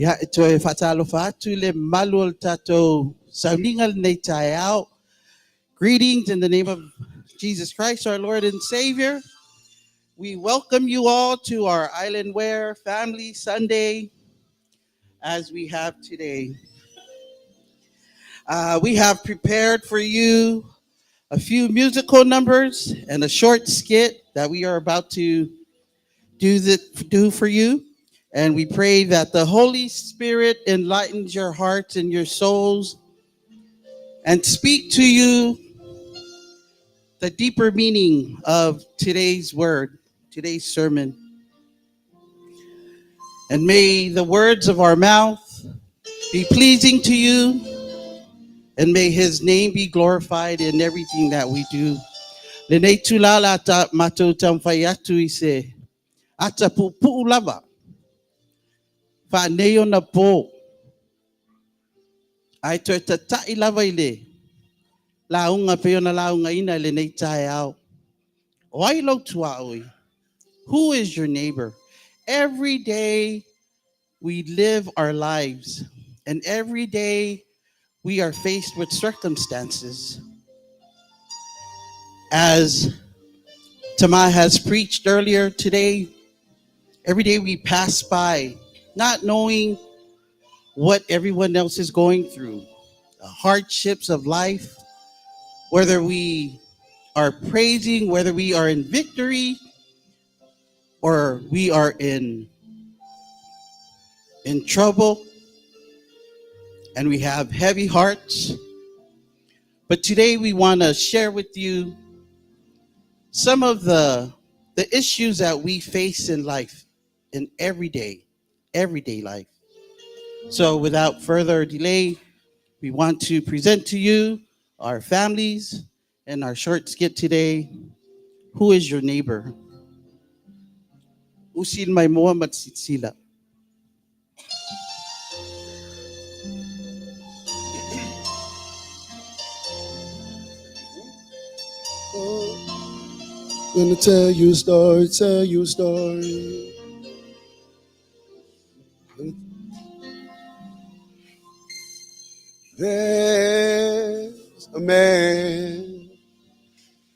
Ia, e toe faatalofa atu i le mamalu o le tatou sauniga lenei taeao. Greetings in the name of Jesus Christ, our Lord and Savior. We welcome you all to our Islandware Family Sunday as we have today. We have prepared for you a few musical numbers and a short skit that we are about to do for you. And we pray that the Holy Spirit enlightens your hearts and your souls and speak to you the deeper meaning of today's word, today's sermon. And may the words of our mouth be pleasing to you, and may his name be glorified in everything that we do. Lenei tulaga o le a matou taumafai atu i se ata puupuu lava. Faaneionapo. Ae toe tatai lava i le lauga pei ona laugaina i lenei taeao. O ai lou tuaoi? Who is your neighbor? Every day we live our lives, and every day we are faced with circumstances. As Tama has preached earlier today, every day we pass by not knowing what everyone else is going through, the hardships of life, whether we are praising, whether we are in victory or we are in trouble and we have heavy hearts. But today we want to share with you some of the issues that we face in life, in everyday life. So without further delay, we want to present to you our families and our short skit today. Who is your neighbor? Usil may Muhammad Sitsila. Gonna tell you a story, tell you a story. There's a man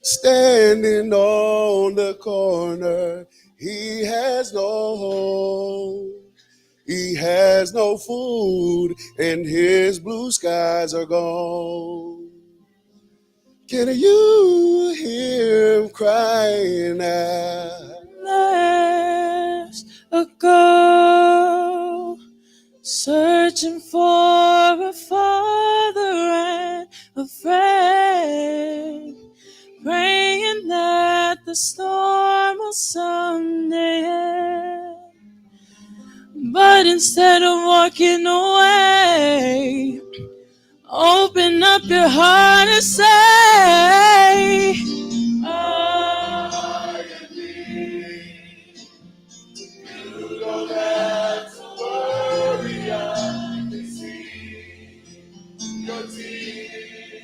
standing on the corner. He has no home. He has no food, and his blue skies are gone. Can you hear him crying out? There's a girl searching for a father and a friend, praying that the storm will someday end. But instead of walking away, open up your heart and say, I am me. You don't have to worry, I can see your tears.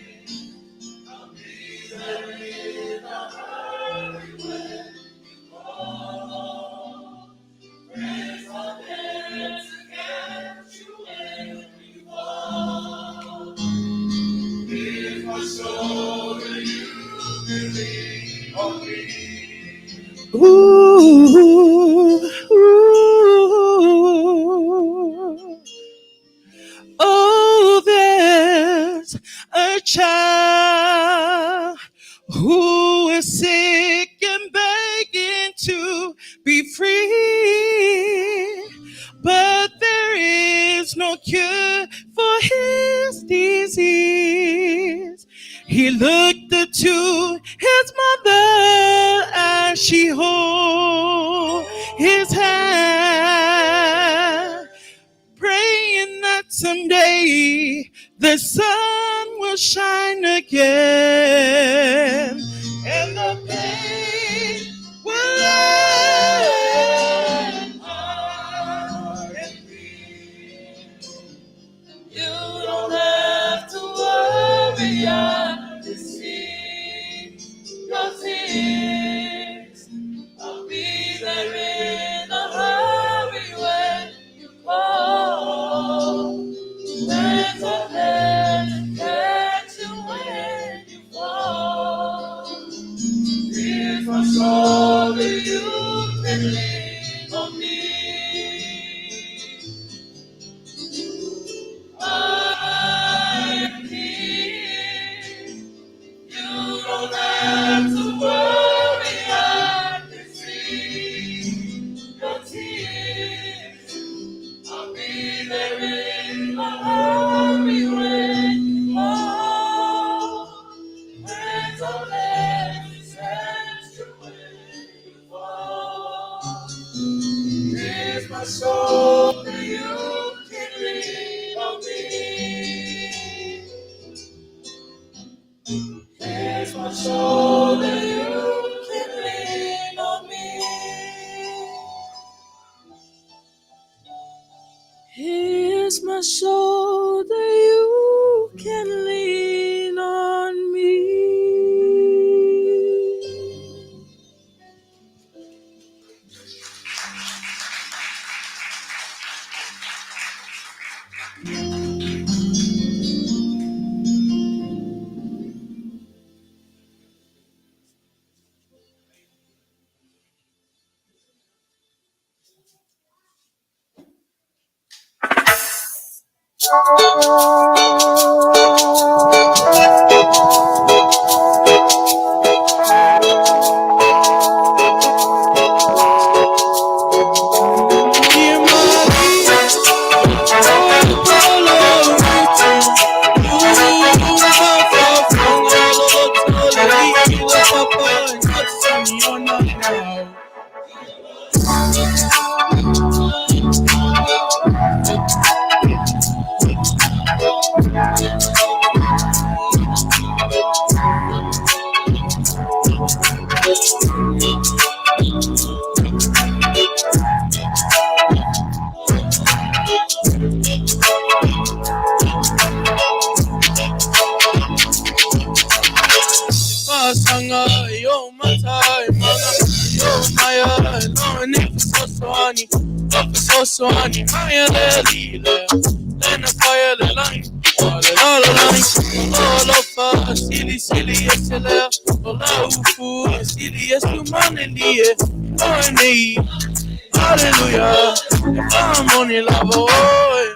I'll be there in a hurry when you call. Friends are there to catch you when you fall. Here's my shoulder, you can lean on me. Ooh, ooh. Oh, there's a child who is sick and begging to be free, but there is no cure for his disease. He looked up to his mother as she hold his hand, praying that someday the sun will shine again and the pain will end. You don't have to worry, I can see your tears. I'll be there in a hurry when you call. Friends are there to catch you when you fall. Here's my shoulder, you can lean on me. I am here. You don't have to worry, I can see your tears. I'll be there in a hurry when you call. Friends are there to catch you when you fall. Here's my shoulder, you can lean on me. Here's my shoulder, you can lean on me. Here's my shoulder, you can lean on me. Pasanga yo matai manga yo maya lo ni so so so ani maya le li le le na fire le line la la la line oh lo fa sili sili esele o la ufu sili esu mane li e nei hallelujah amoni la voy.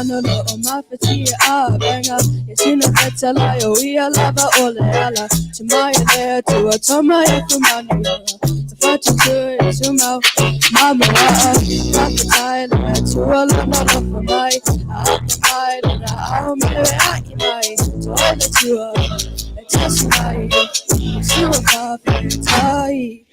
Nolo o mafati a benga Yesina fetela yo ia lava ole ala Tumaya le tua toma e kumanu Fatu tu tumau Mama wa Mafatai le tua lana lofa mai Apa mai lana au mele aki mai Toi le tua E tasi mai Sua tai.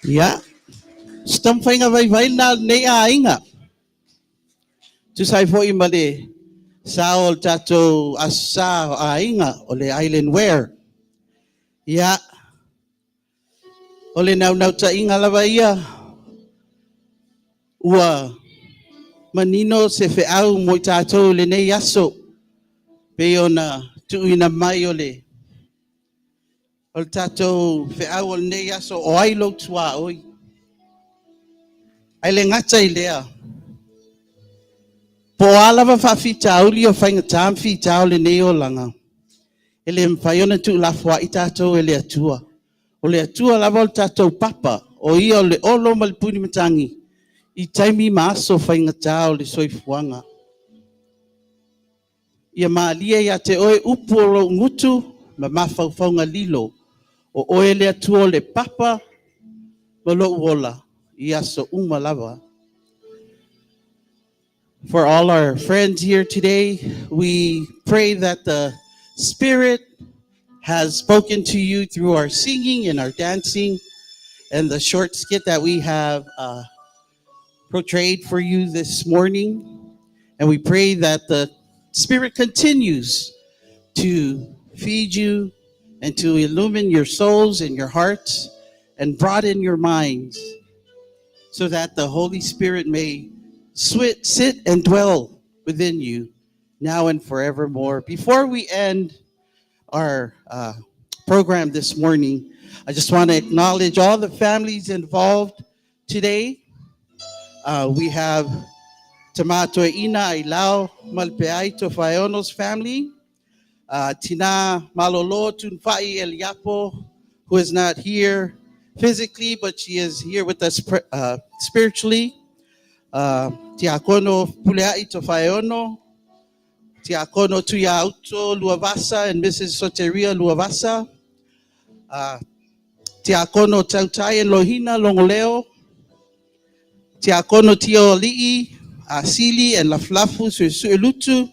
Ia, se taumafaiga vaivai lena a lenei aiga. Tusa ai foi ma le sa o le tatou Aso Sa o Aiga o le Island Wear. Ia, o le naunautaiga lava ia ua manino se feau mo i tatou i lenei aso, pei ona tuuina mai o le O le tatou feau o lenei aso, o ai lou tuaoi? Ae le gata i lea, po o a lava faafitauli o faigata ma fita o lenei olaga, e le mafai ona tuulafoai tatou e le Atua. O le Atua lava o le tatou papa, o Ia o le olo ma le punimatagi i taimi ma aso faigata o le soifuaga. Ia malie ia te oe upu o lou gutu ma mafaufauga lilo, o oe le Atua o le papa ma lou ola i aso uma lava. For all our friends here today, we pray that the Spirit has spoken to you through our singing and our dancing and the short skit that we have portrayed for you this morning. And we pray that the Spirit continues to feed you and to illumine your souls and your hearts and broaden your minds so that the Holy Spirit may sit and dwell within you now and forevermore. Before we end our program this morning, I just want to acknowledge all the families involved today. We have Tamato Ina Ailao Malpeai Tofaeono's family, Tina Malolo Tunfai Eliapo, who is not here. physically, but she is here with us spiritually. Tiakono Pulea'i Tofaeono, Tiakono Tuiauto Luavasa and Mrs. Soteria Luavasa, Tiakono Tautai and Lohina Longoleo, Tiakono Tio Ali'i, Asili and Laflafu Suelutu,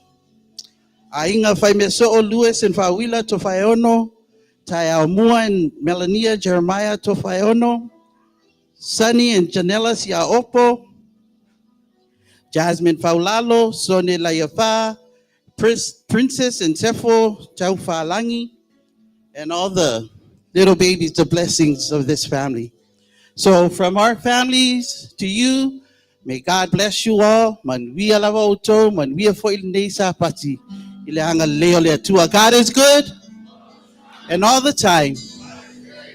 Ainga Faimeso'o Lewis and Fawila Tofaeono, Taiaumua and Melania Jeremiah Tofaeono, Sunny and Janela Siaopo, Jasmine Faulalo, Sone Layafa, Princess and Sefo Taufalangi, and all the little babies, the blessings of this family. So from our families to you, may God bless you all. Manuia lava outou, manuia foi lenei Sapati. I le agalelei o le Atua. God is good and all the time.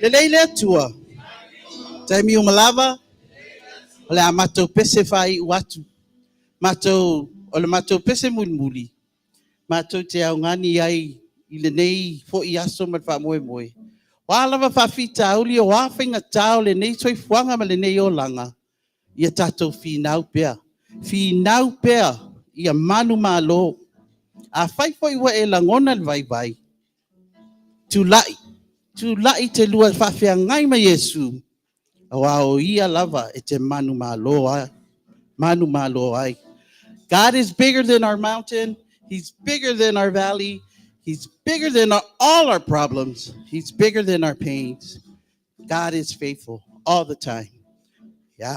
Lelei le Atua. Taimi uma lava, o le a matou pese faaiu atu. Matou, o le matou pese mulimuli, matou te augani ai i lenei fo'i aso ma le faamoemoe. O a lava faafitauli, o a faigatā o lenei soifuaga ma lenei olaga, ia tatou finau pea. Finau pea ia manumalo. Afai foi ua e lagona le vaivai, tula'i, tula'i te lua faafeagai ma Iesu, auā o ia lava e te manumalo ai. Manumalo ai. God is bigger than our mountain. He's bigger than our valley. He's bigger than all our problems. He's bigger than our pains. God is faithful all the time. Yeah.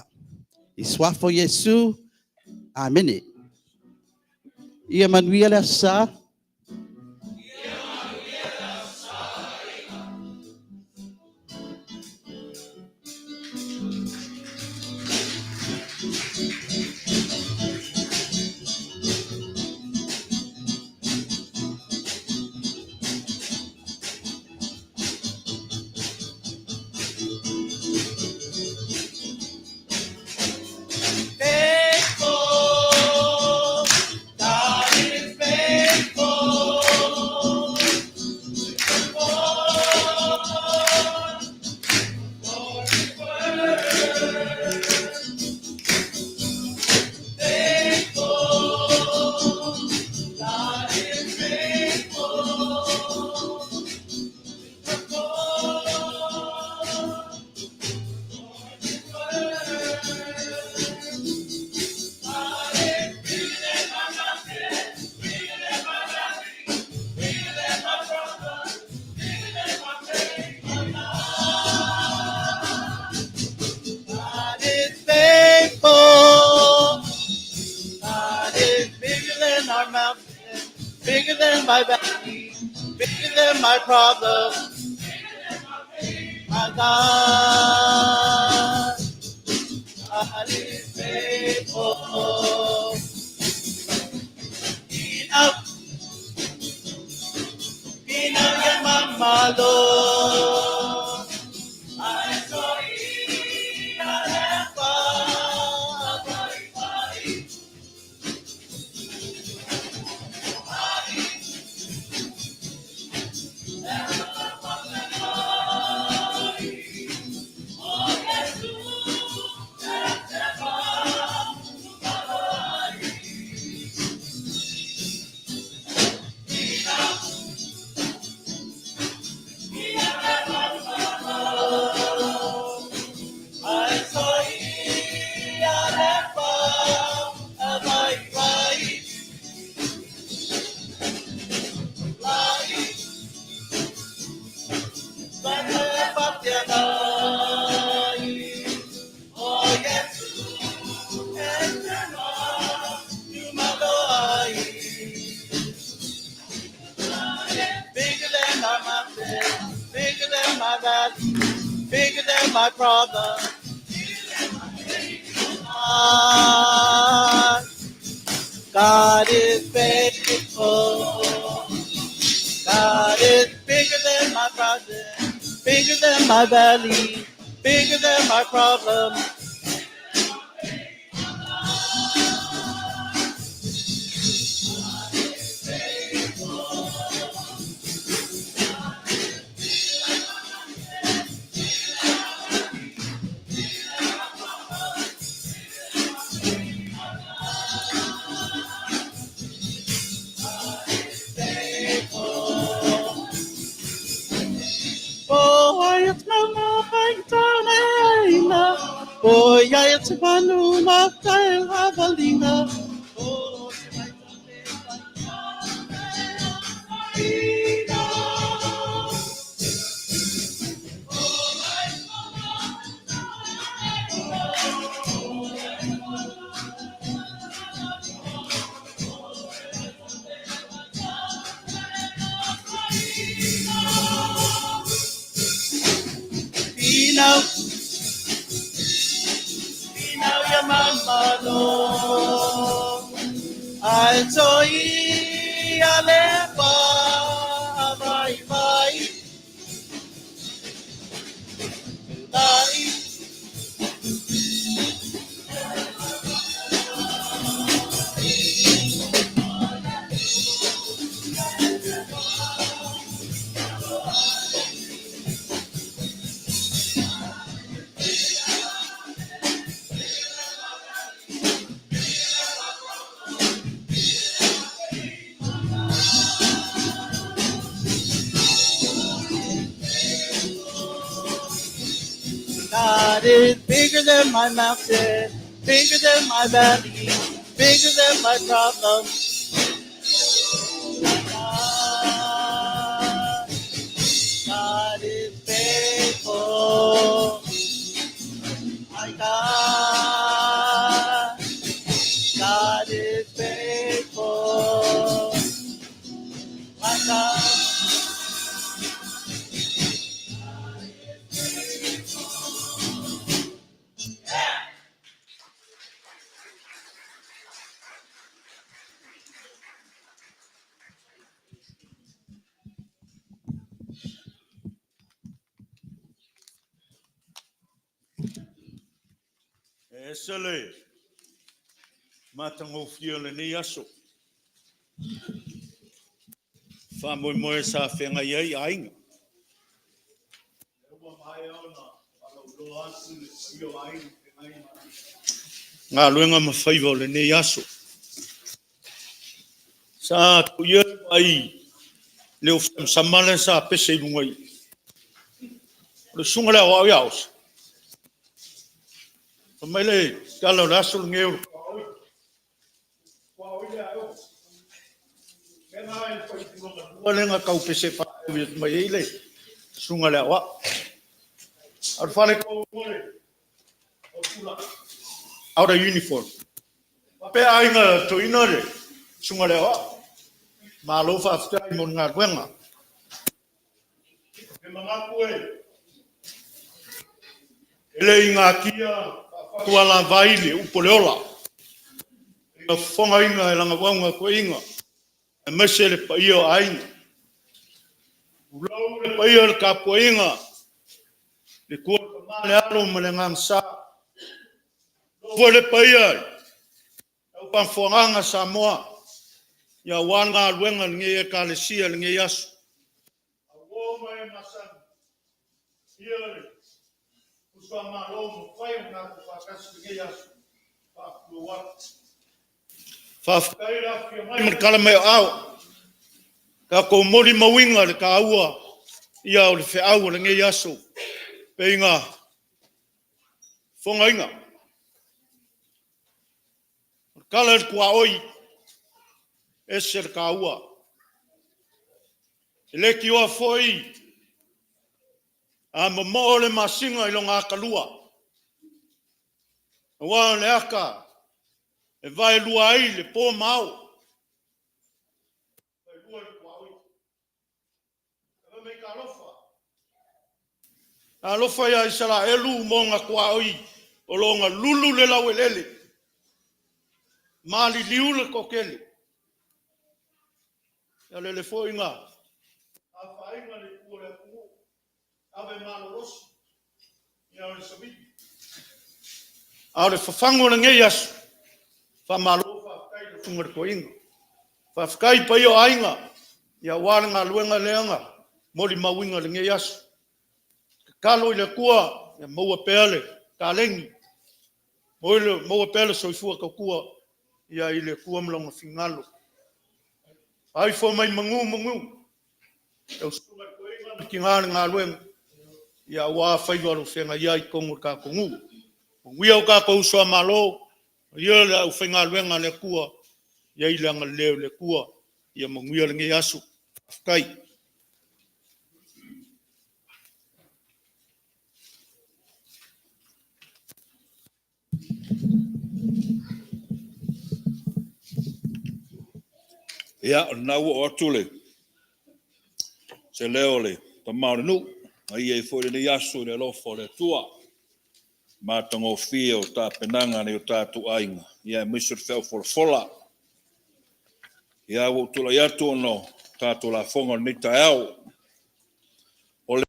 I suafa o Iesu. Amene. Ia manuia le Aso Sa. Faithful, God is faithful. Faithful, God is faithful. God is faithful. God is bigger than our mountain, bigger than my valley, bigger than my problem. My God, God is faithful. Up, Pinayamamalo. I saw Bigger than our mountain, bigger than my valley, bigger than my problem. God, God is faithful. God is bigger than my problem, bigger than my valley, bigger than my problem. O ia e te manu maftai havalinga. O te mai Pinau, pinau ya mamano. Ai toi ale pa mai mai. Tai. God is bigger than my mountain, bigger than my valley, bigger than my problems. God is faithful. My God, God is faithful. My God. E ese le matagofie o lenei aso. Faamoemoe sa feagai ai aiga. Ua maea ona faalauiloa atu le paia o aiga feagai ma galuega ma faiva o lenei aso. Sa tuia ai le ofa le sa pese i luga i. O le susuga le aoao ia osa. Fa mai le tala o le aso lenei o le lenga kau pese fa mai ai le susuga le aoao. A o le fale kou le o tula out of uniform. Pe aiga toina le susuga le aoao. Malo faafetai mo le galuega. E manatu e e le ingatia faafuatuala vai le upu o le ola. Ina fofogaina e laga uauga toeaiina, aemaise le paia o aiga. Tulou le paia o le tapuaiga, le tua tama le alo ma le agaga sa. Tulou foi le paia i lau faafofoga Samoa, ia aua le galuega lenei Ekalesia lenei aso. Auo ma e masani, ia le uso a malo ma fai o tatou faatasi lenei aso. Faafulou atu. Faafetai le afifio mai ma le tala mai o ao. Tatou molimauina le taua ia o le feau o lenei aso. Peiga fogaina. O le tala i le tuaoi, ese le taua. E le tioa foi a momoo le masina i lona atalua. Aua o le ata e vaelua ai le po ma ao. Vaelua le tuaoi. Ave mai talofa. Alofa ia Isaraelu mo na tuaoi o lona lulu le lauelele. Maliliu le toatele. Ia lele foi na afaina le itu o le atunuu. Ave malolosi. Ia o le savili. A o le fafagu o lenei aso, faamalo faafetai le susuga i le toeaina. Faafetai paia o aiga, ia aua le galuega lea na molimauina i lenei aso. Tatalo i le Atua, ia maua pea le taleni, maua pea le soifua tautua ia i le Atua ma lona finagalo. Aifo mai manu manu, lau susuga i le toeaina ma tina o le galuega, ia aua faiva o lo o feagai ai i totonu o le tatou nuu. Manuia o tatou uso a Malo, manuia le aufaigaluega a le Atua, ia i ai le agalelei o le Atua. Ia manuia lenei aso. Faafetai. Ia, o lena ua oo atu le se leo o le tama o le nuu, na ia ai foi lenei aso i le alofa o le Atua, matagofie o tapenaga a nai o tatou aiga, ia aemaise o le feau folafola. Ia, ua ou tulai atu ona o tatou lafoga o lenei taeao. O le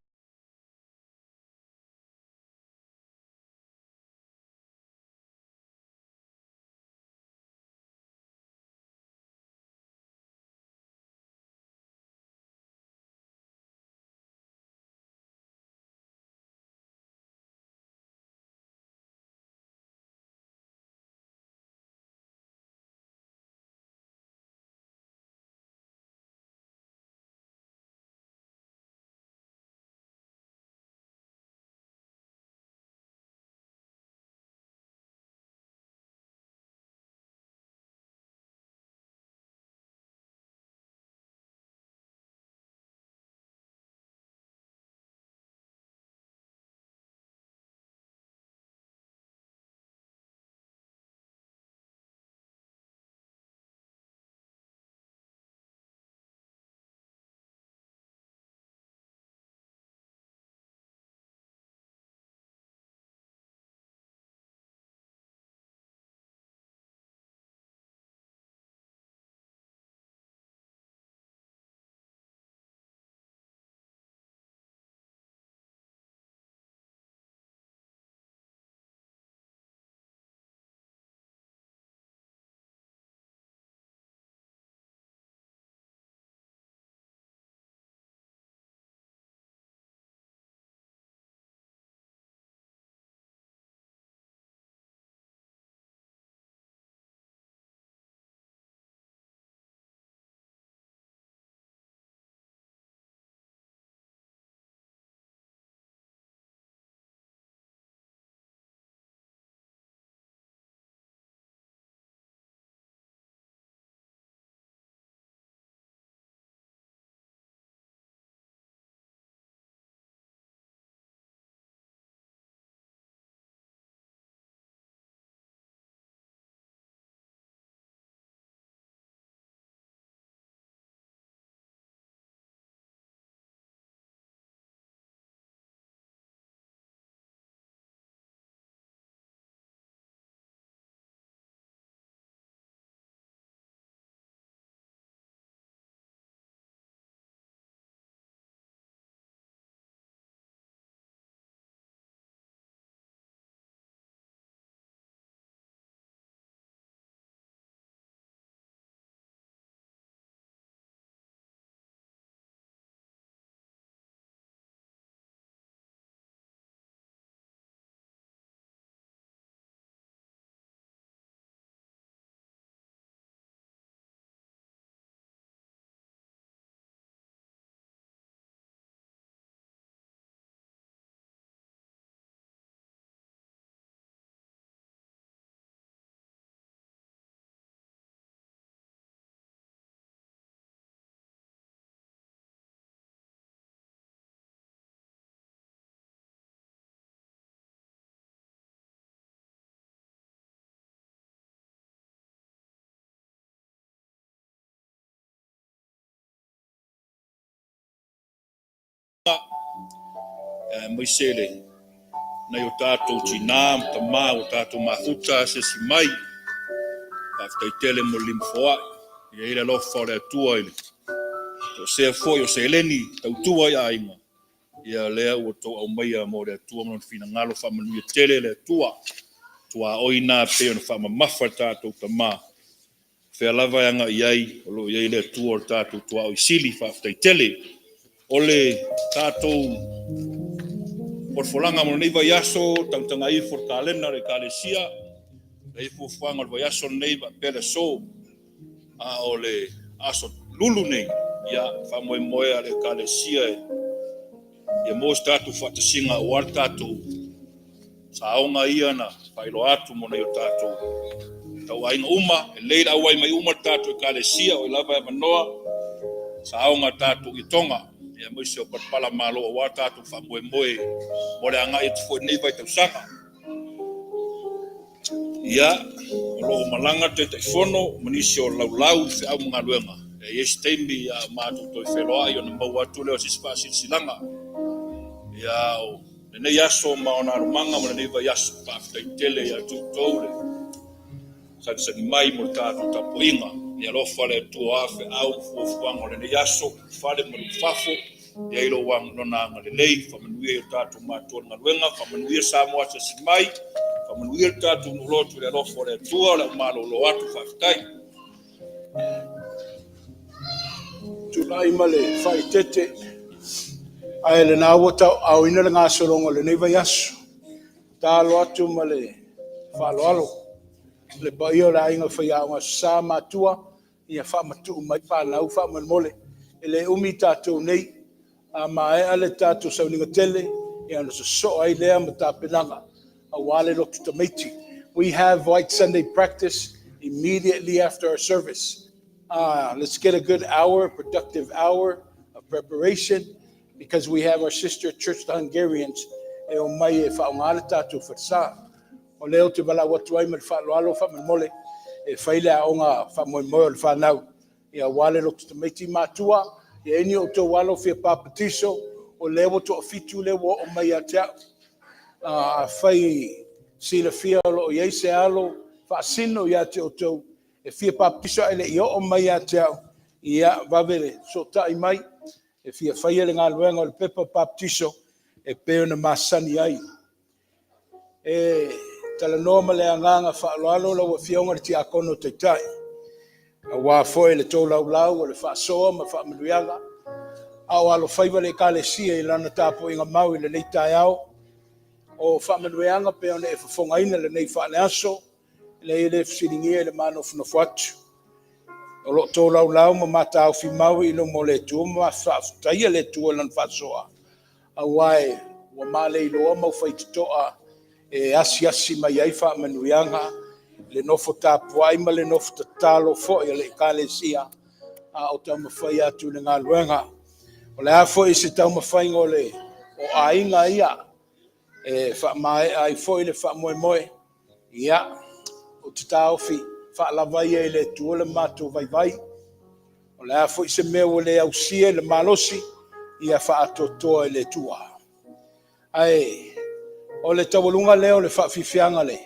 aemaise le nai o tatou tinā ma tamā ua tatou mafuta asiasi mai. Faafetai tele mo le lima foai. Ia i ai le alofa o le Atua i le toesea foi o seleni tautua i aiga. Ia lea ua outou aumaia mo le Atua ma lona finagalo faamanuia tele le Atua. Tuaoi na pei ona faamamafa le tatou tama. Fea lava e agai i ai, o lo o i ai le Atua o le tatou tuaoi sili, faafetai tele. O le tatou folafolaga mo lenei vaiaso, tagatagai ifo i le kalena a le Ekalesia, e i ai fuafuaga o le vaiaso lenei faapea le aso. A o le aso Lulu nei, ia, faamoemoe a le Ekalesia ia maua se tatou faatasiga aua le tatou Saoga ia na faailoa atu mo nai o tatou tauaiga uma, e lelei le auai mai uma le tatou Ekalesia, o ai lava e avanoa, saoga tatou i Toga, aemaise o palapala malo aua tatou faamoemoe mo le agai atu foi i lenei vaitausaga. Ia, o lo o malaga le Taitaifono ma nisi o laulau i feau ma galuega. E i ai se taimi a o matou toe feiloai ona maua atu lea o se isi faasilasilaga. Ia, o lenei aso ma ona alumaga ma lenei vaiaso, faafetai tele ia te outou le sagisagi mai mo le tatou tapuaiga. Ia alofa le Atua a feau ma fuafuaga o lenei aso, fale ma le fafo, ia i lou lona agalelei, faamanuia i o tatou matua i le galuega, faamanuia Samoa asiasi mai, faamanuia le tatou nuu lotu i le alofa o le Atua, o le a ou malolo atu, faafetai. Tulai ma le faaeteete, ae lena ua tauaaoina le gasologa o lenei vaiaso. Tatalo atu ma le faaaloalo le paia o le aiga faiaoga Sa Matua, ia faamatuu mai fanau faamolemole. E le umi tatou nei, a maea le tatou sauniga tele, ia ona sosoo ai lea ma tapenaga aua le lotu tamaiti. We have White Sunday practice immediately after our service. Let's get a good hour, productive hour of preparation, because we have our sister church, the Hungarians, e o mai e whaonga le tātou whatsā. O lea ou te valaau atu ai ma le faaaloalo faamolemole e fai le aoga faamoemoe o le fanau. Ia aua le lotu tamaiti matua, ia ni o outou alo fia papatiso, o lea ua toafitu lea ua oo mai ia te au. Afai silafia o lo o i ai se alo faasino ia te outou, e fia papatiso ae le i oo mai ia te au, ia vave le fesootai mai, e fia faia le galuega o le pepa papatiso e pei ona masani ai. E talanoa ma le agaga faaaloalo lau Afioga i le Tiakono Taitai, aua foi le tolaulau o le faasoa ma faamanuiaga, a o alofaiva le Ekalesia i lana tapuaiga mau i lenei taeao. O faamanuiaga pei ona e fofogaina lenei faaleaso, leai e le fesiligia i le manofonofo atu. O lo o tolaulau ma mataofi mau i luma o le Atua ma faafetaia le Atua i lana faasoa, aua e ua maleiloa mau faitotoa e asiasi mai ai faamanuiaga, le nofo tapuai ma le nofo tatalo foi a le Ekalesia, a o taumafai atu i le galuega. O le a foi se taumafaiga o le o aiga ia e faamaea ai foi le faamoemoe, ia, ou te taofi faalava ia i le Atua le matou vaivai. O le a foi se mea ua le ausia i le malosi, ia faatoatoa i le Atua. Ae o le taualuga lea o le faafiafiaga le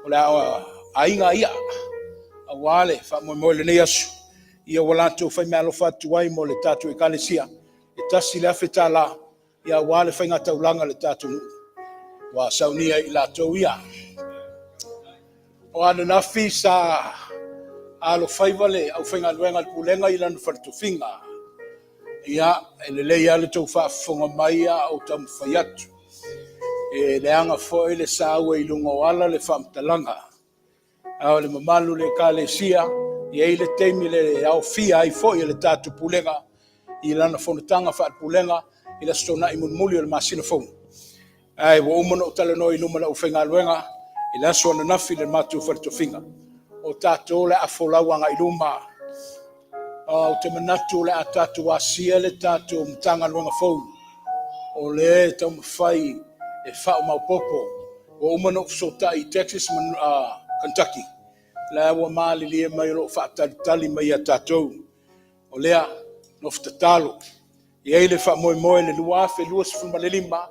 o le aiga ia, aua le faamoemoe lenei aso, ia ua latou faimeaalofa atu ai mo le tatou Ekalesia, e $1,000, ia aua le faigataulaga le tatou nuu. Ua saunia i latou ia. O ananafi sa alofaiva le aufaigaluega a le pulega i lana faletofiga. Ia, e lelei lava le tou faafofoga mai a o taumafai atu. E leaga foi le saua i luga o ala le faamatalaga. A o le mamalu o le Ekalesia, e i ai le taimi le aofia ai foi e le tatou pulega i lana fonotaga faale-pulega i le Aso Toonai mulimuli o le masina fou. Ae ua uma ona ou talanoa i luma o le aufaigaluega i le aso ananafi i le matou faletofiga. O tatou o le a folau agai i luma. Ou te manatu o le a tatou asia le tatou Matagaluega fou o lea e taumafai e faamaopoopo. Ua uma ona ou fesootai i Texas ma Kentucky, la ua malilie mai o lo o faatalitali mai ia tatou. O lea, nofo tatalo. E i ai le faamoemoe le 2025,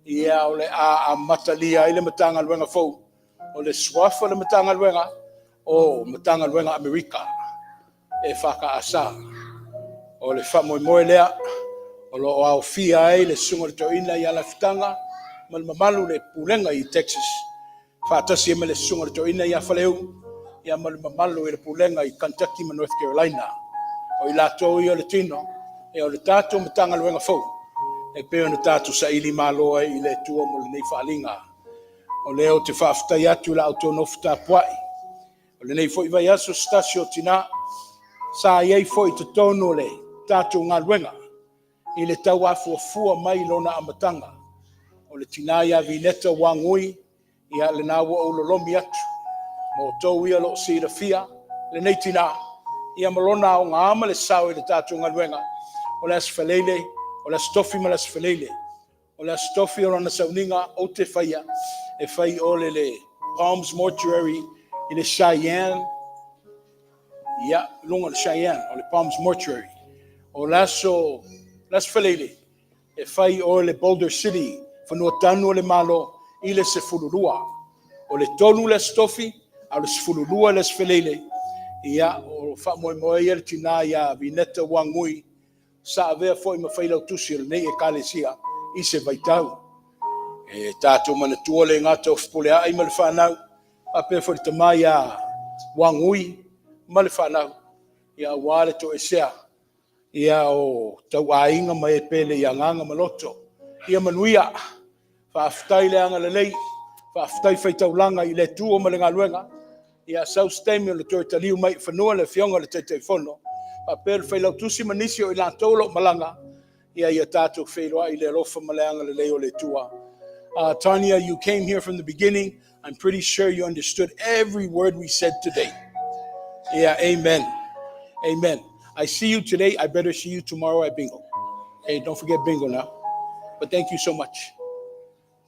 ia o le a amatalia ai le Matagaluega fou. O le suafa o le Matagaluega, o Matagaluega Amerika e FKS. O le faamoemoe lea o lo o aofia ai le susuga i le toeaina ia Lafitaga ma le mamalu o le pulega i Texas, faatasi ai ma le susuga i le toeaina ia Faleu, ia ma le mamalu i le pulega i Kentucky ma North Carolina. O i latou ia o le tino, ia o le tatou Matagaluega fou, e pei ona tatou saili malo ai i le Atua mo lenei faaaliga. O lea ou te faafetai atu i la outou nofo tapuai. O lenei foi vaiaso se tasi o tina sa i ai foi i totonu o le tatou galuega i le tauafuafua mai lona amataga. O le tinā ia Vineta Wangui, ia lena ua ou lolomi atu. Ma outou ia o lo o silafia lenei tinā, ia ma lona aoga ma le sao i le tatou galuega. O le Aso Faraile, o le Aso Tofi ma le Aso Faraile. O le Aso Tofi o lona sauniga ou te faia, e fai ole le Palms Mortuary i le Cheyenne, ia, luga o le Cheyenne, o le Palms Mortuary. O le Aso Faraile, e fai o le Boulder City, fanua tanu o le Malo, i le 12. O le 3 le Aso Tofi, a o le 12 le Aso Faraile, ia, o faamoemoe ia le tinā ia Vineta Wangui, sa avea foi ma failautusi o lenei Ekalesia i se vaitau. E tatou manatua le gata o Fepuleai ma le whanau, faapea foi le tama ia Wangui ma le whanau, ia auā le toesea, ia o tauaiga ma e pele i agaga ma loto. Ia manuia, faafetai le agalelei, faafetai faitaulaga i le Atua ma le galuega, ia sau se taimi o le toe taliu mai i fanua le afioga i le Taitaifono, faapea le failautusi ma nisi o i latou o lo o malaga, ia ia tatou feiloai i le alofa ma le agalelei o le Atua. Tanya, you came here from the beginning. I'm pretty sure you understood every word we said today. Yeah, amen. Amen. I see you today. I better see you tomorrow at bingo. Hey, don't forget bingo now. But thank you so much.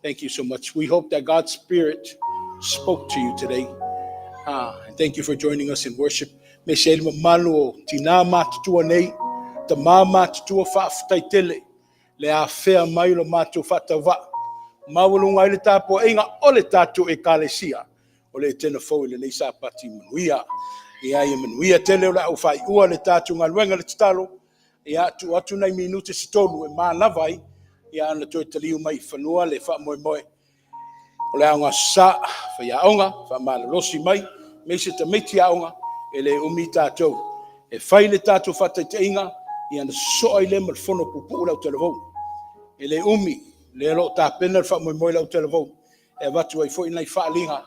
Thank you so much. We hope that God's Spirit spoke to you today. And thank you for joining us in worship. Me se mamalu o tina matutua nei, tama matutua faafetai tele, le afea mai lo matou faatauvaa. Maualuga ai le tapuaiga o le tatou Ekalesia, o le Etena fou i lenei Sapati manuia. Ia ia manuia tele o le au whaiua le tatou galuega le tatalo. Ia tuu atu nai minute se tolu e manava ai, ia ana toe taliu mai i fanua le faamoemoe. O le aoga sa, faiaoga, faamalolosi mai, me se tamaiti aoga, e le umi tatou. E fai le tatou faataitaiga, ia na soa i le ma le fono puupuu le autalavou. E le umi, le o lo o tapena le faamoemoe le autalavou, e avatu ai foi nai faaliga,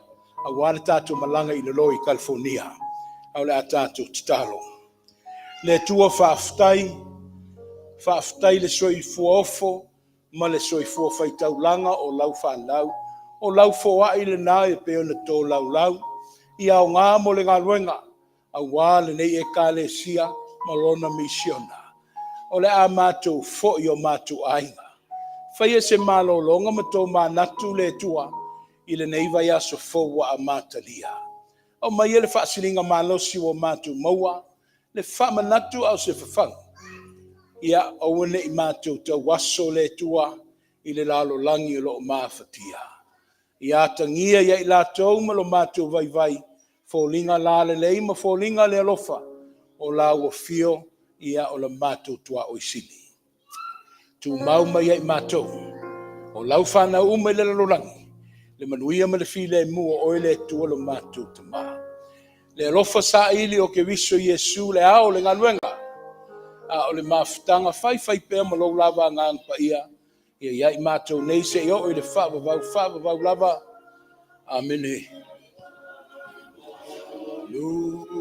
auā le tatou malaga i lalo i California. A o le a tatou tatalo. Le Atua faafetai, faafetai le soifua ofo ma le soifua faitaulaga o lau whanau, o lau foai le nā e pe ona tō laulau, i aoga mo le galuega, auā lenei Ekalesia ma lona misiona. O le a matou foi o matou aiga. Faia se malologa ma tō manatu le Atua i lenei vaiaso fou ua amatalia. O mai e le faasiliga malosi ua matou maua, le faamanatu a o se fafagu. Ia, aua nei matou tauaso le Atua i le lalolagi o lo o mafatia. Ia atagia ia i latou ma lo matou vaivai, foliga lalelei ma foliga le alofa, o la ua fio ia o la matou tuaoi sili. Tumau mai ai matou, o lau whanau uma i le lalolagi, le manuia ma le filemu o oe le Atua lo matou tama. Le alofa saili o Keriso Iesu le ao le galuega, a o le mafutaga faifai pea ma lou lava agaga paia, ia ia i matou nei se i oo i le faavavau, faavavau lava. Amene. Hallelujah.